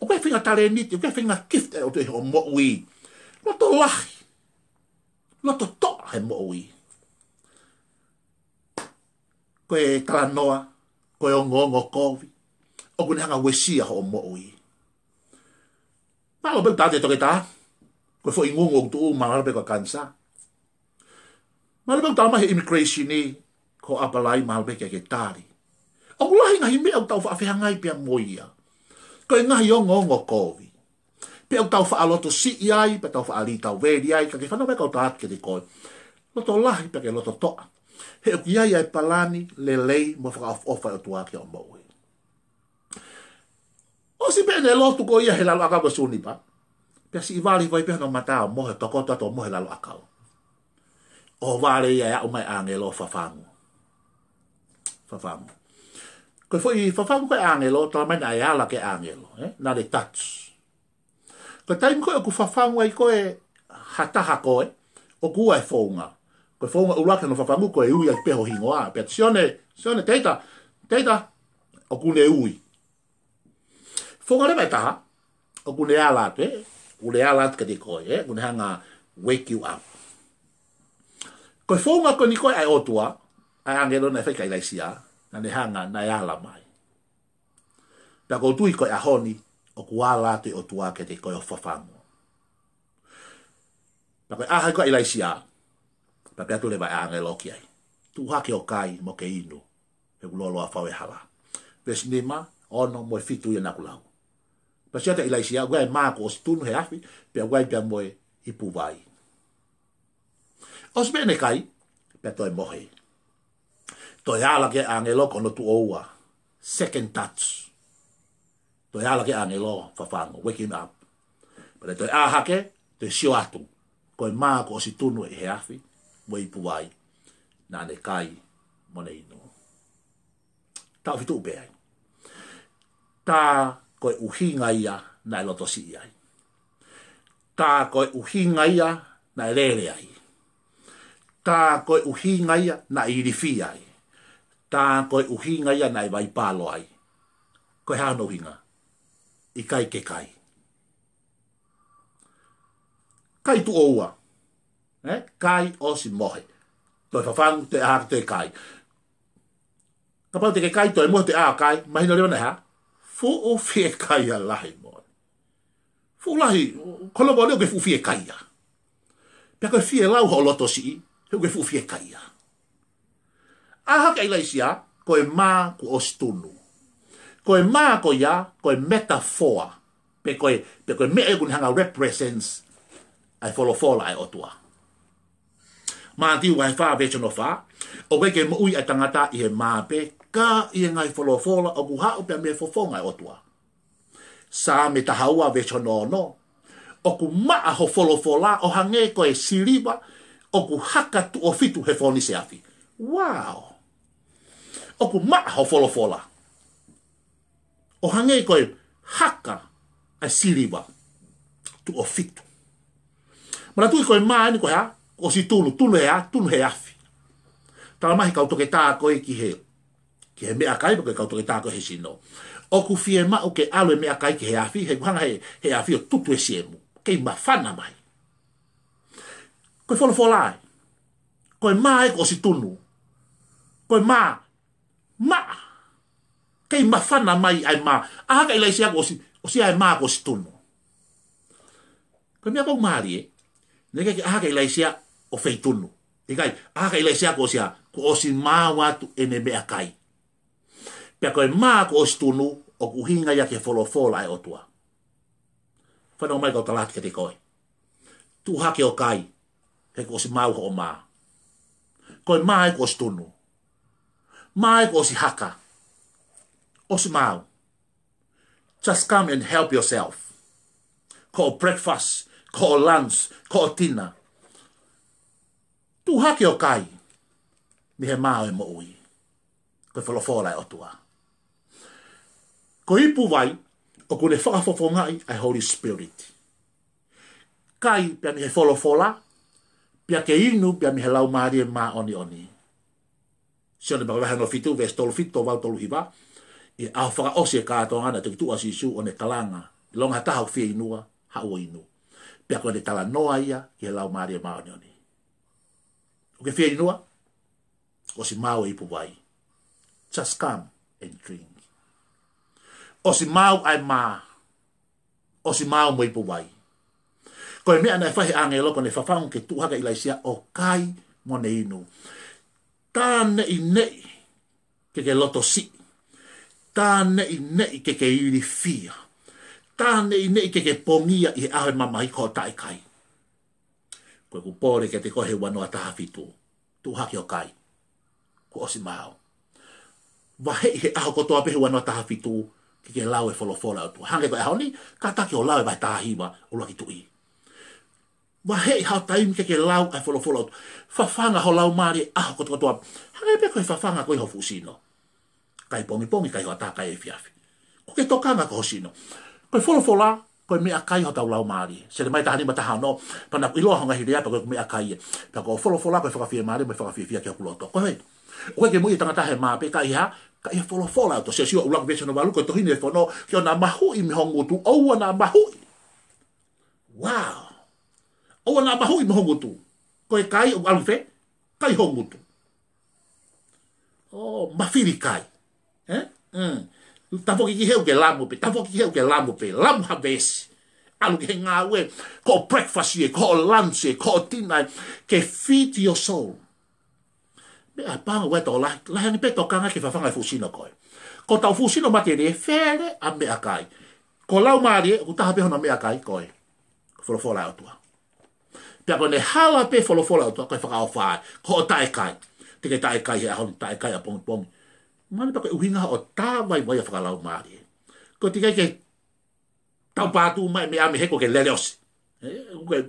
ʻOku ke faʻahinga talēniti, ʻoku ke faʻahinga gift ʻa e ʻOtua ʻi hoʻo moʻui. Loto lahi. Loto toʻa he moʻui. Ko e talanoa, ko e ongoongo kovi, ʻoku ne hanga ʻo uesia hoʻo moʻui. Mahalo pē ʻoku tala atu ʻe he toketā, ko e foʻi ngungu ʻoku tuʻu, mahalo pē ko e kanisā. Mahalo pē ʻoku tala mai he immigration ē, ko e apply, mahalo pē ʻoku ʻikai ke tali. ʻOku lahi ngaahi meʻa ʻoku tau faʻa fehangahangai pea mo ia. Ko e ngaahi ongoongo kovi. Pea ʻoku tau faʻa loto siʻi ai, pea tau faʻa lī tauveli ai, ka ke fanongo mai kau tala atu kiate koe. Loto lahi pea ke loto toʻa. He ʻoku ʻi ai ʻa e palani lelei mo fakaʻofoʻofa ʻa e ʻOtua ki hoʻo moʻui. ʻOsi pē ʻene lotu ko ia he lalo ʻakau ko e sunipa. Pea siʻi vale vai pē hono mata ʻo mohe, tokoto atu ʻo mohe he lalo ʻakau. ʻO vale ia ʻe aʻu mai ʻāngelo fafangu. Fafangu. Ko e foʻi fafangu ko e ʻāngelo, tala mai naʻe ala ki he ʻāngelo, ē? Naʻa ne touch. Ko e taimi ko ē ʻoku fafangu ai koe ha taha ko ē, ʻoku ua e founga. Ko e founga ʻuluaki hono fafangu ko e ui ʻaki pē ho hingoa. Pea Sione, Sione, Teita, Teita, ʻoku ne ui. Founga leva ʻe taha, ʻoku ne ala atu, ē? ʻOku ne ala atu kiate koe, ē? ʻOku ne hanga ʻo wake you up. Ko e founga ko eni ko ē ʻa e ʻOtua, ʻa e ʻāngelo naʻe fai kia ʻIlaisiā, naʻa ne hanga, naʻe ala mai. Pea ʻoku ou tui ko e ʻaho ni, ʻoku ala atu e ʻOtua kiate koe ʻo fafangu. Pea ko e ʻaho ko ē ʻa ʻIlaisiā, pea pehē atu leva e ʻāngelo ki ai, "Tuʻu hake ʻo kai mo ke inu, he ʻoku lōloa fau e hala." Veesi nima, Ono mo e fitu ia naʻa ku lau. Pea sio atu ʻa ʻIlaisiā, ʻoku ʻi ai e mā kuo ʻosi tunu he afi, pea ʻoku ʻi ai pea mo e ipu vai. ʻOsi pē ʻene kai, pea toe mohe. Toe ala ki ai e ʻāngelo ko hono tuʻo ua. Second touch. Toe ala ki ai e ʻāngelo, fafangu, wake him up. Pea toe ʻā hake, toe sio atu. Ko e mā kuo ʻosi tunu ʻi he afi, mo e ipu vai. Naʻa ne kai, mo ne inu. Taʻu fitu pē ai. Tā ko e ʻuhinga ia naʻe lotosiʻi ai. Tā ko e ʻuhinga ia naʻe lele ai. Tā ko e ʻuhinga ia naʻe ilifia ai. Tā ko e ʻuhinga ia naʻe vaipalo ai. Ko e hā hono ʻuhinga? ʻIkai ke kai. Kai tuʻo ua. Eh? Kai ʻosi mohe. Toe fafangu, toe ʻā hake, toe kai. Kapau te ke kai toe mohe, toe ʻā kai, mahino leva naʻe hā? Fuʻu fiekaia lahi moʻoni. Fuʻu lahi, ko e lava leo ke fuʻu fiekaia. Pea ko e fie lau hoʻo lotosiʻi, he ʻoku ke fuʻu fiekaia. ʻĀ hake ʻa ʻIlaisiā, ko e mā kuo ʻosi tunu. Ko e mā ko ia, ko e metaphor. Pe ko e, pe ko e meʻa ia ʻoku ne hanga represents ʻa e folofola ʻa e ʻOtua. Mātiu vahe fā veesi hono fā, ʻoku ʻikai ke moʻui ʻa e tangata ʻi he mā pē, ka ʻi he ngaahi folofola ʻoku haʻu pē mei he fofonga ʻo e ʻOtua. Saame taha ua veesi hono ono, ʻoku maʻa ho folofola ʻo hangē ko e siliva ʻoku haka tuʻo fitu he fōnise afi. Wow! ʻOku maʻa ho folofola ʻo hangē ko e haka ʻa e siliva tuʻo fitu. Manatuʻi ko e mā eni ko e hā? Kuo ʻosi tunu, tunu he hā? Tunu he afi. Tala mai he kau toketā ko ē ki he, ki he meʻakai, pe ko e kau toketā ko ē he sino. ʻOku fiemaʻu ke ʻalu e meʻakai ki he afi, he ʻoku hanga he, he afi ʻo tutu e siemu. Kei māfana mai. Ko e folofola ē. Ko e mā ē kuo ʻosi tunu. Ko e mā, mā. Kei māfana mai ʻa e mā. ʻĀ hake ʻa ʻIlaisiā kuo ʻosi, ʻosi ʻa e mā kuo ʻosi tunu. Ko e meʻa ʻoku mālie, naʻe ʻikai ke ʻā hake ʻa ʻIlaisiā ʻo feitunu. ʻIkai, ʻā hake ʻa ʻIlaisiā kuo ʻosi hā? Kuo ʻosi maau atu ʻene meʻakai. Pea ko e mā kuo ʻosi tunu, ʻoku ʻuhinga ia ki he folofola ʻa e ʻOtua. Fanongo mai kau tala atu kiate koe. Tuʻu hake ʻo kai, he kuo ʻosi maau hoʻo mā. Ko e mā ē kuo ʻosi tunu. Mā ē kuo ʻosi haka. ʻOsi maau. Just come and help yourself. Ko hoʻo breakfast, ko hoʻo lunch, ko hoʻo dinner. Tuʻu hake ʻo kai mei he mā ʻo e moʻui. Ko e folofola ʻa e ʻOtua. Ko e ipu vai, ʻoku ne fakafofongaʻi ʻa e Holy Spirit. Kai pea mei he folofola, pea ke inu pea mei he Laumālie Māʻoniʻoni. Sione vahe hono fitu, veesi tolu fitu, tolu valu, tolu hiva. ʻI he ʻaho fakaʻosi e kātoanga naʻe toki tuʻu ʻa Sīsū ʻo ne kalanga. ʻIlonga ha taha ʻoku fieinua, haʻu ʻo inu. Pea ko ʻene talanoa ia ki he Laumālie Māʻoniʻoni. ʻOku ke fieinua? ʻOsi maau e ipu vai. Just come and drink. ʻOsi maau ʻa e mā. ʻOsi maau mo e ipu vai. Ko e meʻa naʻe fai he ʻāngelo ko ʻene fafangu ke tuʻu hake ʻa ʻIlaisiā ʻo kai mo ne inu. Tā neʻineʻi ke ke lotosiʻi. Tā neʻineʻi ke ke ilifia. Tā neʻineʻi ke ke pongia ʻi he ʻaho ʻo e mamahi ko hoʻo taʻe kai. Ko ʻeku pole kiate koe he ua noa taha fitu. Tuʻu hake ʻo kai. Kuo ʻosi maau. Vaheʻi he ʻaho kotoa pē he ua noa taha fitu ke ke lau e folofola ʻa e ʻOtua. Hangē ko e ʻaho ni, kātaki ʻo lau e vahe taha hiva ʻo ʻUluaki Tuʻi. Vaheʻi haʻo taimi ke ke lau ʻa e folofola ʻa e ʻOtua. Fafanga ho laumālie ʻaho kotoa kotoa. Hangē pē ko e fafanga ko ē ho fuʻu sino. Kai pongipongi, kai hoʻatā, kai efiafi. Ko e tokanga ko ho sino. Ko e folofola, ko e meʻakai hotau laumālie. Selemaia taha nima taha ono, pea naʻa ku ʻiloa ho ngaahi lea, pea ko ʻeku meʻakai ia. Pea ko e folofola, ko e fakafiemālie, mo e fakafiefia ki hoku loto. Ko e hā? ʻOku ʻikai ke moʻui e tangata he mā pē, ka ʻi he hā? Ka ʻi he folofola ʻa e ʻOtua. Siʻi ʻuluaki veesi hono valu, ko e tohi ni ʻo e fono, ke ʻoua naʻa mahuʻi mei ho ngutu, ʻoua naʻa mahuʻi. Wow. ʻOua naʻa mahuʻi mei ho ngutu. Ko e kai, ʻoku ʻalu ki fē? Kai ho ngutu. ʻO, mafili kai. Eh? Mm. Tafoki ki hē ʻoku ke lamu pē, tafoki ki hē ʻoku ke lamu pē, lamu ha veesi. ʻAlu ki he ngāue, ko hoʻo breakfast ē, ko hoʻo lunch ē, ko hoʻo dinner ē, ke feed your soul. Meʻapango ē tokolahi, lahi ange pē tokanga ke fafanga e fuʻu sino ko ē. Ko hotau fuʻu sino matelie, fele ʻa e meʻakai. Ko e laumālie, ʻoku taha pē hono meʻakai, ko e folofola ʻa e ʻOtua. Pea ko ʻene hala pē folofola ʻa e ʻOtua, ko e fakaʻofa ia. Ko hoʻo taʻekai. Te ke taʻekai he ʻaho ni, taʻekai ʻapongipongi. Mahalo pē ko e ʻuhinga hoʻo tā vaivai ʻa e fakalaumālie. Ko e teʻeki ai ke tau pātū mai meʻa mei he ko ke lele ʻosi. ʻE, ko e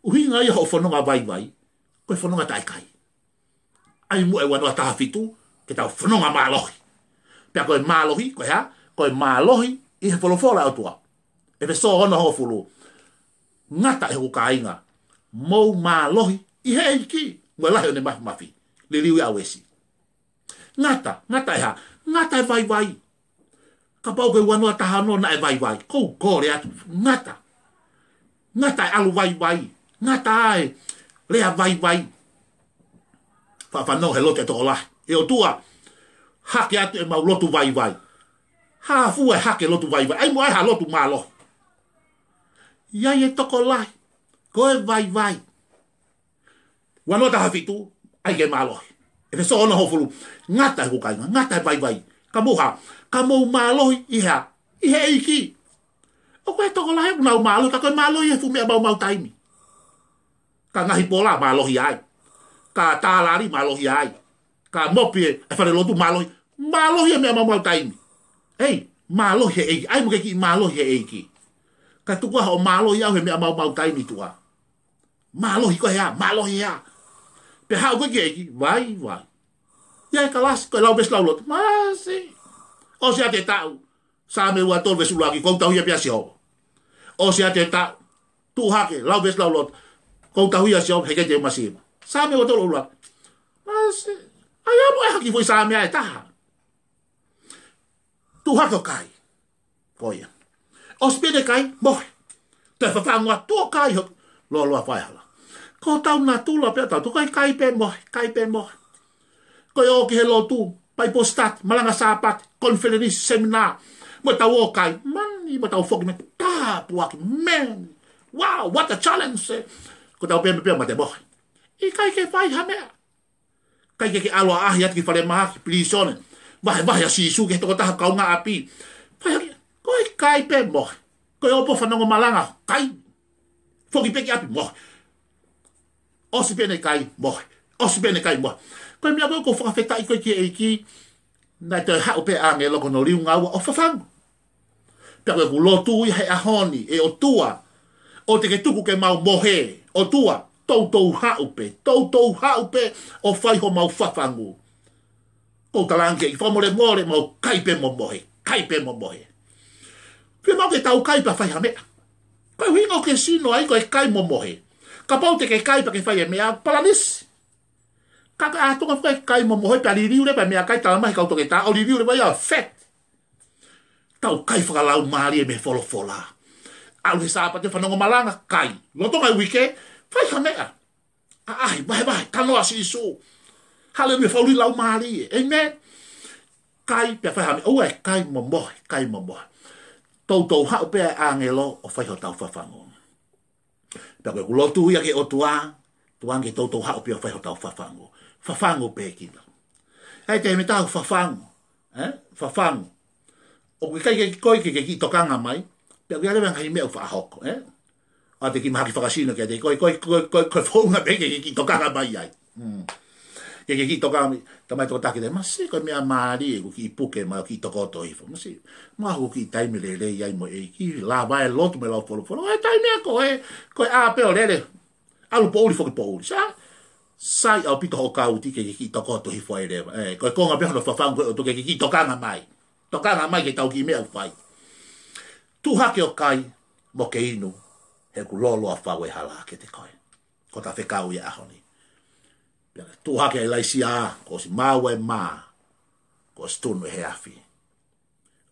ʻuhinga ia hoʻo fononga vaivai, ko e fononga taʻekai. ʻAi muʻa e ua noa taha fitu, ke tau fononga mālohi. Pea ko e mālohi, ko e hā? Ko e mālohi ʻi he folofola ʻa e ʻOtua. ʻEfesō ono hongofulu. Ngata ʻe hoku kāinga, mou mālohi ʻi he ʻEiki, mo e lahi ʻo ʻene māfimafi. Liliu ia ʻa Uesi. Ngata, ngata e hā? Ngata e vaivai. Kapau ko e ua noa taha ono naʻe vaivai, ʻoku ou kole atu, ngata. Ngata e ʻalu vaivai, ngata e lea vaivai. Faʻa fanongo he lotu ʻa e tokolahi. ʻE ʻOtua, hake atu ʻemau lotu vaivai. Hā fua e hake lotu vaivai. ʻAi muʻa ha lotu mālohi. ʻI ai e tokolahi, ko e vaivai. Ua noa taha fitu, ʻai ke mālohi. ʻEfesō ono hongofulu, ngata e hoku kāinga, ngata e vaivai. Ka mou hā? Ka mou mālohi ʻi he hā? ʻI he ʻEiki. ʻOku ʻi ai e tokolahi ʻoku nau mālohi, ka ko e mālohi he fuʻu meʻa maumau taimi. Ka ngaahi pola mālohi ai. Ka tālali mālohi ai. Ka mopi e fale lotu mālohi. Mālohi he meʻa maumau taimi. ʻEi, mālohi he ʻEiki. ʻAi mo ke kiʻi mālohi he ʻEiki. Ka tuku ā hoʻo mālohi ʻau he meʻa maumau taimi tuʻa. Mālohi ko e hā, mālohi hā. Pea haʻu ko ē ki he ʻEiki, vaivai. ʻI ai e kalasi, ko e lau veesi lauloto. Masi. ʻOsi ʻa e taʻu. Saame ua tolu veesi ʻuluaki, ʻoku ou tauhi ʻa e pea sio. ʻOsi ʻa e taʻu. Tuʻu hake, lau veesi lauloto. ʻOku ou tauhi ʻa sio, he kei te masi. Saame ua tolu ʻuluaki. Masi. ʻAi ā muʻa e haki foʻi saame ʻe taha. Tuʻu hake ʻo kai. Ko ia. ʻOsi pē ʻene kai, mohe. Toe fafangu atu ʻo kai hono lōloa faihala. Ko hotau natula pē ʻatautolu, ko e kai pē mohe, kai pē mohe. Ko e ō ki he lotu, Bible study, malanga Sāpate, konifelenisi, seminā. Mo tau ō kai, mani, mo tau foki mei ai, tāpuaki, meni. Wow, what a challenge, eh. Ko tau pē mei pē mate mohe. ʻIkai ke fai ha meʻa. ʻIkai ke ke ʻalu ʻaʻahi atu ki falemahaki, pilīsone. Vahevahe ʻa Sīsū ki he tokotaha kaungāʻapi. Fai hake, ko e kai pē mohe. Ko e ō pē ʻo fanongo malanga, kai. Foki pē ki ʻapi mohe. ʻOsi pē ʻene kai mohe. ʻOsi pē ʻene kai mohe. Ko e meʻa ko ē ʻoku ou fakafetaʻi ko ē ki he ʻEiki, naʻe toe haʻu pē ʻāngelo ko hono liunga ua ʻo fafangu. Pea ko ʻeku lotu ia he ʻaho ni, ʻe ʻOtua, ʻoua te ke tuku ke mau mohe, ʻOtua, toutou haʻu pē, toutou haʻu pē ʻo fai homau fafangu. ʻOku ou talaange ke fakamolemole, mau kai pē mo mohe, kai pē mo mohe. Fiemaʻu ke tau kai pea fai ha meʻa. Ko e ʻuhinga ʻoku ke sino ai ko e kai mo mohe. Kapau te ke kai pea ke fai e meʻa, palanisi. Ka ko e ʻātunga fakakai mo mohe pea liliu leva e meʻakai, talamai ʻe he kau toketā ʻo liliu leva ia ʻo fat. Tau kai fakalaumālie mei he folofola. ʻAlu he Sāpate fanongo malanga, kai. Lolotonga e uike, fai ha meʻa. ʻAʻahi, vahevahe, talanoa Sīsū. Haleluia, fakaʻuli laumālie. ʻĒmeni. Kai, pea fai ha meʻa. ʻOua ʻe kai mo mohe, kai mo mohe. Toutou haʻu pē ʻa e ʻāngelo ʻo fai hotau fafangu. Pea ko ʻeku lotu ia ki he ʻOtua, tukuange ke toutou haʻu pē ʻo fai hotau fafangu. Fafangu pē kita. ʻAi te me tau fafangu. Eh? Fafangu. ʻOku ʻikai ke ko ē ke, ke kiʻi tokanga mai. Pea ʻoku ʻi ai leva e ngaahi meʻa ʻoku faʻa hoko, eh? ʻOua te ke mahaki fakasino kiate koe, ko e, ko e, ko e, ko e founga pē ke, ke kiʻi tokanga mai ai. Hmm. Ke, ke kiʻi tokanga mai, tamai tokotaha ke te masi, ko e meʻa mālie, ʻoku kiʻi puke mai ʻo kiʻi tokoto hifo. Masi, maʻu hoku kiʻi taimi lelei ai mo e ʻEiki, lava e lotu mo e lau folofola. Ko e taimi ia ko ē, ko e ʻā pē ʻo lele. ʻAlu poʻuli foki poʻuli. Sā, sai ʻaupito hoʻo kauti ke, ke kiʻi tokoto hifo ai leva. Eh, ko e konga pē hono fafangu ko ē ʻo tuku ke, ke kiʻi tokanga mai. Tokanga mai ki heʻetau kiʻi meʻa ʻoku fai. Tuʻu hake ʻo kai, mo ke inu, he ʻoku lōloa fau e hala kiate koe. Ko ʻeta fekau ia he ʻaho ni. Pea tuʻu hake ʻa ʻIlaisiā, kuo ʻosi maau e mā, kuo ʻosi tunu ʻe he afi.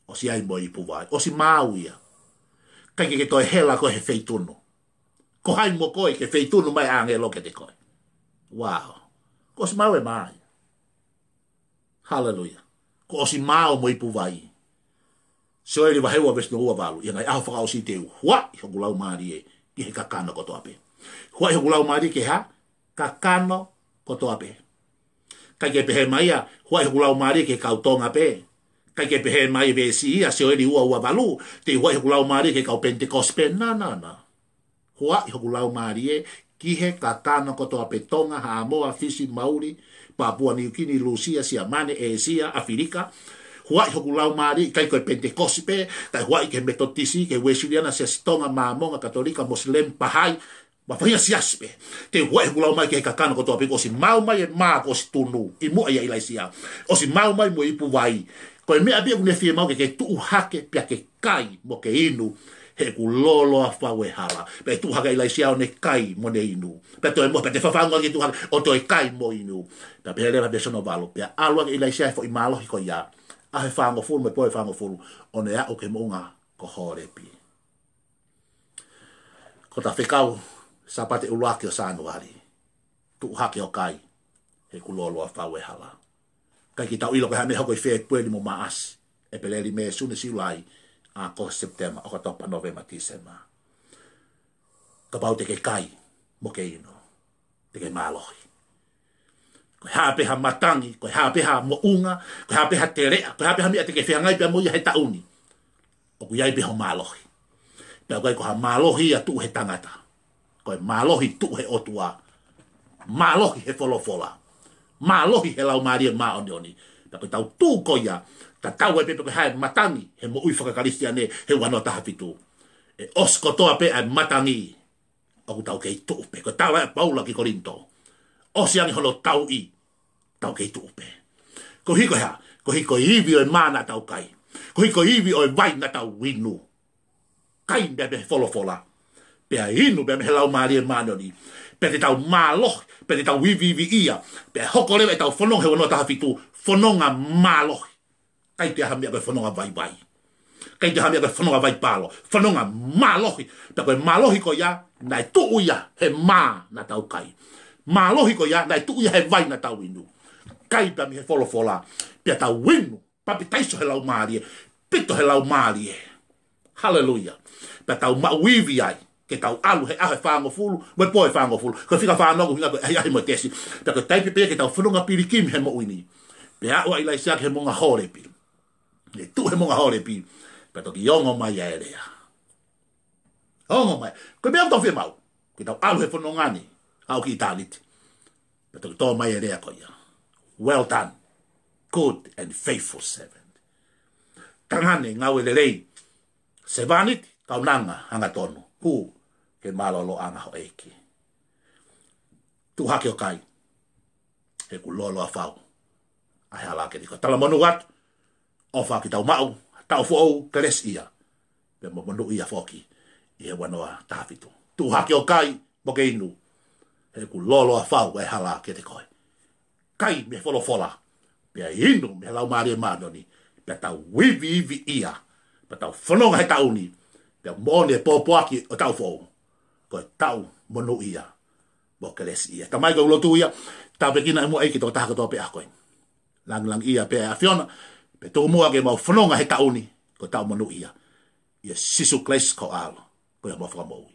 ʻOsi ʻi ai mo e ipu vai. ʻOsi maau ia. ʻIkai ke ke toe hela koe he feitunu. Ko hai mo koe ke feitunu mai ʻāngelo kiate koe. Wow. Kuo ʻosi maau e mā ia. Haleluia. Kuo ʻosi maau mo e ipu vai. Sioeli vahe ua veesi ua valu. ʻI he ngaahi ʻaho fakaʻosi te u huaʻi hoku laumālie ki he kakano kotoa pē. Huaʻi hoku laumālie ki he hā? Kakano kotoa pē. ʻIkai ke pehē mai ia, huaʻi hoku laumālie ki he kau Tonga pē. ʻIkai ke pehē mai e veesi ia, Sioeli ua ua valu, te u huaʻi hoku laumālie ki he kau Penitekosi pē. Na, na, na. Huaʻi hoku laumālie ki he kakano kotoa pē, Tonga, Haʻamoa, Fisi, Mauli, Papua Niukini, Lūsia, Siamane, ʻĒsia, ʻAfilika. Huaʻi hoku laumālie, ʻikai ko e Penitekosi pē, kae huaʻi ki he Metotisi, ki he Uēsiliana, Siasi Tonga, Māmonga, Katolika, Mosilemi, Pahai, mo e faʻahinga siasi pē. Te u huaʻi hoku laumālie ki he kakano kotoa pē, kuo ʻosi maʻu mai e mā kuo ʻosi tunu ʻi muʻa ʻia ʻIlaisiā. ʻOsi maʻu mai mo e ipu vai. Ko e meʻa pē ʻoku ne fiemaʻu ke ke tuʻu hake pea ke kai mo ke inu, he ʻoku lōloa fau e hala. Pea tuʻu hake ʻa ʻIlaisiā ʻo ne kai mo ne inu. Pea toe mo, pea toe fafangu ange ke tuʻu hake ʻo toe kai mo inu. Pea pehē leva pē ʻe Sonovalo, pea ʻalu ange ʻIlaisiā he foʻi mālohi ko ia, ʻaho ʻe fāngofulu mo e pō ʻe fāngofulu, ʻo ne aʻu ki he moʻunga ko Hōlepi. Ko ʻeta fekau Sāpate ʻuluaki ʻo Sānuali, tuʻu hake ʻo kai, he ʻoku lōloa fau e hala. ʻIkai ke tau ʻilo ko e hā e meʻa ʻe hoko ʻi Fēpueli mo Maʻasi, ʻEpeleli, Mē, Sune, Siulai, ʻAokosi, Sepitema, ʻOkatopa, Nōvema, Tīsema. Kapau te ke kai mo ke inu, te ke mālohi. Ko e hā pē ha matangi, ko e hā pē ha moʻunga, ko e hā pē ha teleʻa, ko e hā pē ha meʻa te ke fehangahangai pea mo ia he taʻu ni, ʻoku ʻi ai pē hoʻo mālohi. Pea ʻoku ʻikai ko ha mālohi ia tuʻu he tangata. Ko e mālohi tuʻu he ʻOtua. Mālohi he folofola. Mālohi he Laumālie Māʻoniʻoni. Pea ko ʻetau tuʻu ko ia, tatau ai pē pe ko e hā e matangi he moʻui faka-Kalisitiane he ua noa taha fitu. ʻE ʻosi kotoa pē ʻa e matangi, ʻoku tau kei tuʻu pē. Ko e tala ʻa Paula ki Kolinitō. ʻOsi ange hono tauʻi, tau kei tuʻu pē. Koeʻuhi ko e hā? Koeʻuhi ko e ivi ʻo e mā naʻa tau kai. Koeʻuhi ko e ivi ʻo e vai naʻa tau inu. Kai pē mei he folofola, pea inu pē mei he Laumālie Māʻoniʻoni, pea te tau mālohi, pea te tau iviiviʻia, pea hoko leva ʻetau fononga he ua noa taha fitu, fononga mālohi. ʻIkai toe ʻi ai ha meʻa ko e fononga vaivai. ʻIkai toe ʻi ai ha meʻa ko e fononga vaipalo. Fononga mālohi. Pea ko e mālohi ko ia, naʻe tuʻu ia he mā naʻa tau kai. Mālohi ko ia, naʻe tuʻu ia he vai naʻa tau inu. Kai pē mei he folofola, pea tau inu, papitaiso he Laumālie, pito he Laumālie. Haleluia. Pea tau maʻu ivi ai, ke tau ʻalu he ʻaho ʻe fāngofulu mo e pō ʻe fāngofulu. Ko e fika fā noa ʻoku ʻuhinga ko e ʻahiʻahi mo e tesi. Pea ko e taipe pē ia ke tau fononga pilikimi he moʻui ni. Pea aʻu ʻa ʻIlaisiā ki he moʻunga Hōlepi. Ne tuʻu he moʻunga Hōlepi, pea toki ongo mai ʻa e lea. Ongo mai. Ko e meʻa ʻoku tau fiemaʻu, ke tau ʻalu he fononga ni, aʻu ki ʻitāniti. Pea toki tō mai e lea ko ia. Well done, good and faithful servant. Tangata ngāue lelei. Sevāniti, kaunanga hangatonu. Hū ki he mālōlōʻanga ho ʻEiki. Tuʻu hake ʻo kai, he ʻoku lōloa fau ʻa e hala kiate koe. Talamonū atu, ʻofa ke tau maʻu ha taʻu foʻou, kelesiʻia, pea mo monūʻia foki ʻi he ua noa taha fitu. Tuʻu hake ʻo kai mo ke inu, he ʻoku lōloa fau ʻa e hala kiate koe. Kai mei he folofola, pea inu mei he Laumālie Māʻoniʻoni, pea tau iviiviʻia, pea tau fononga he taʻu ni, pea moʻoni e pōpoaki ʻo e taʻu foʻou, ko e taʻu monūʻia mo kelesiʻia. Tamai, ko e lotu ia, tāpuekina ʻi muʻa ʻEiki tokotaha kotoa pē ʻa koe. Langilangiʻia pē ʻa e ʻAfiona, pea tuku muʻa ke mau fononga he taʻu ni, ko e taʻu monūʻia. ʻIa Sīsū Kalaisi ko ho ʻAlo, ko homau Fakamoʻui.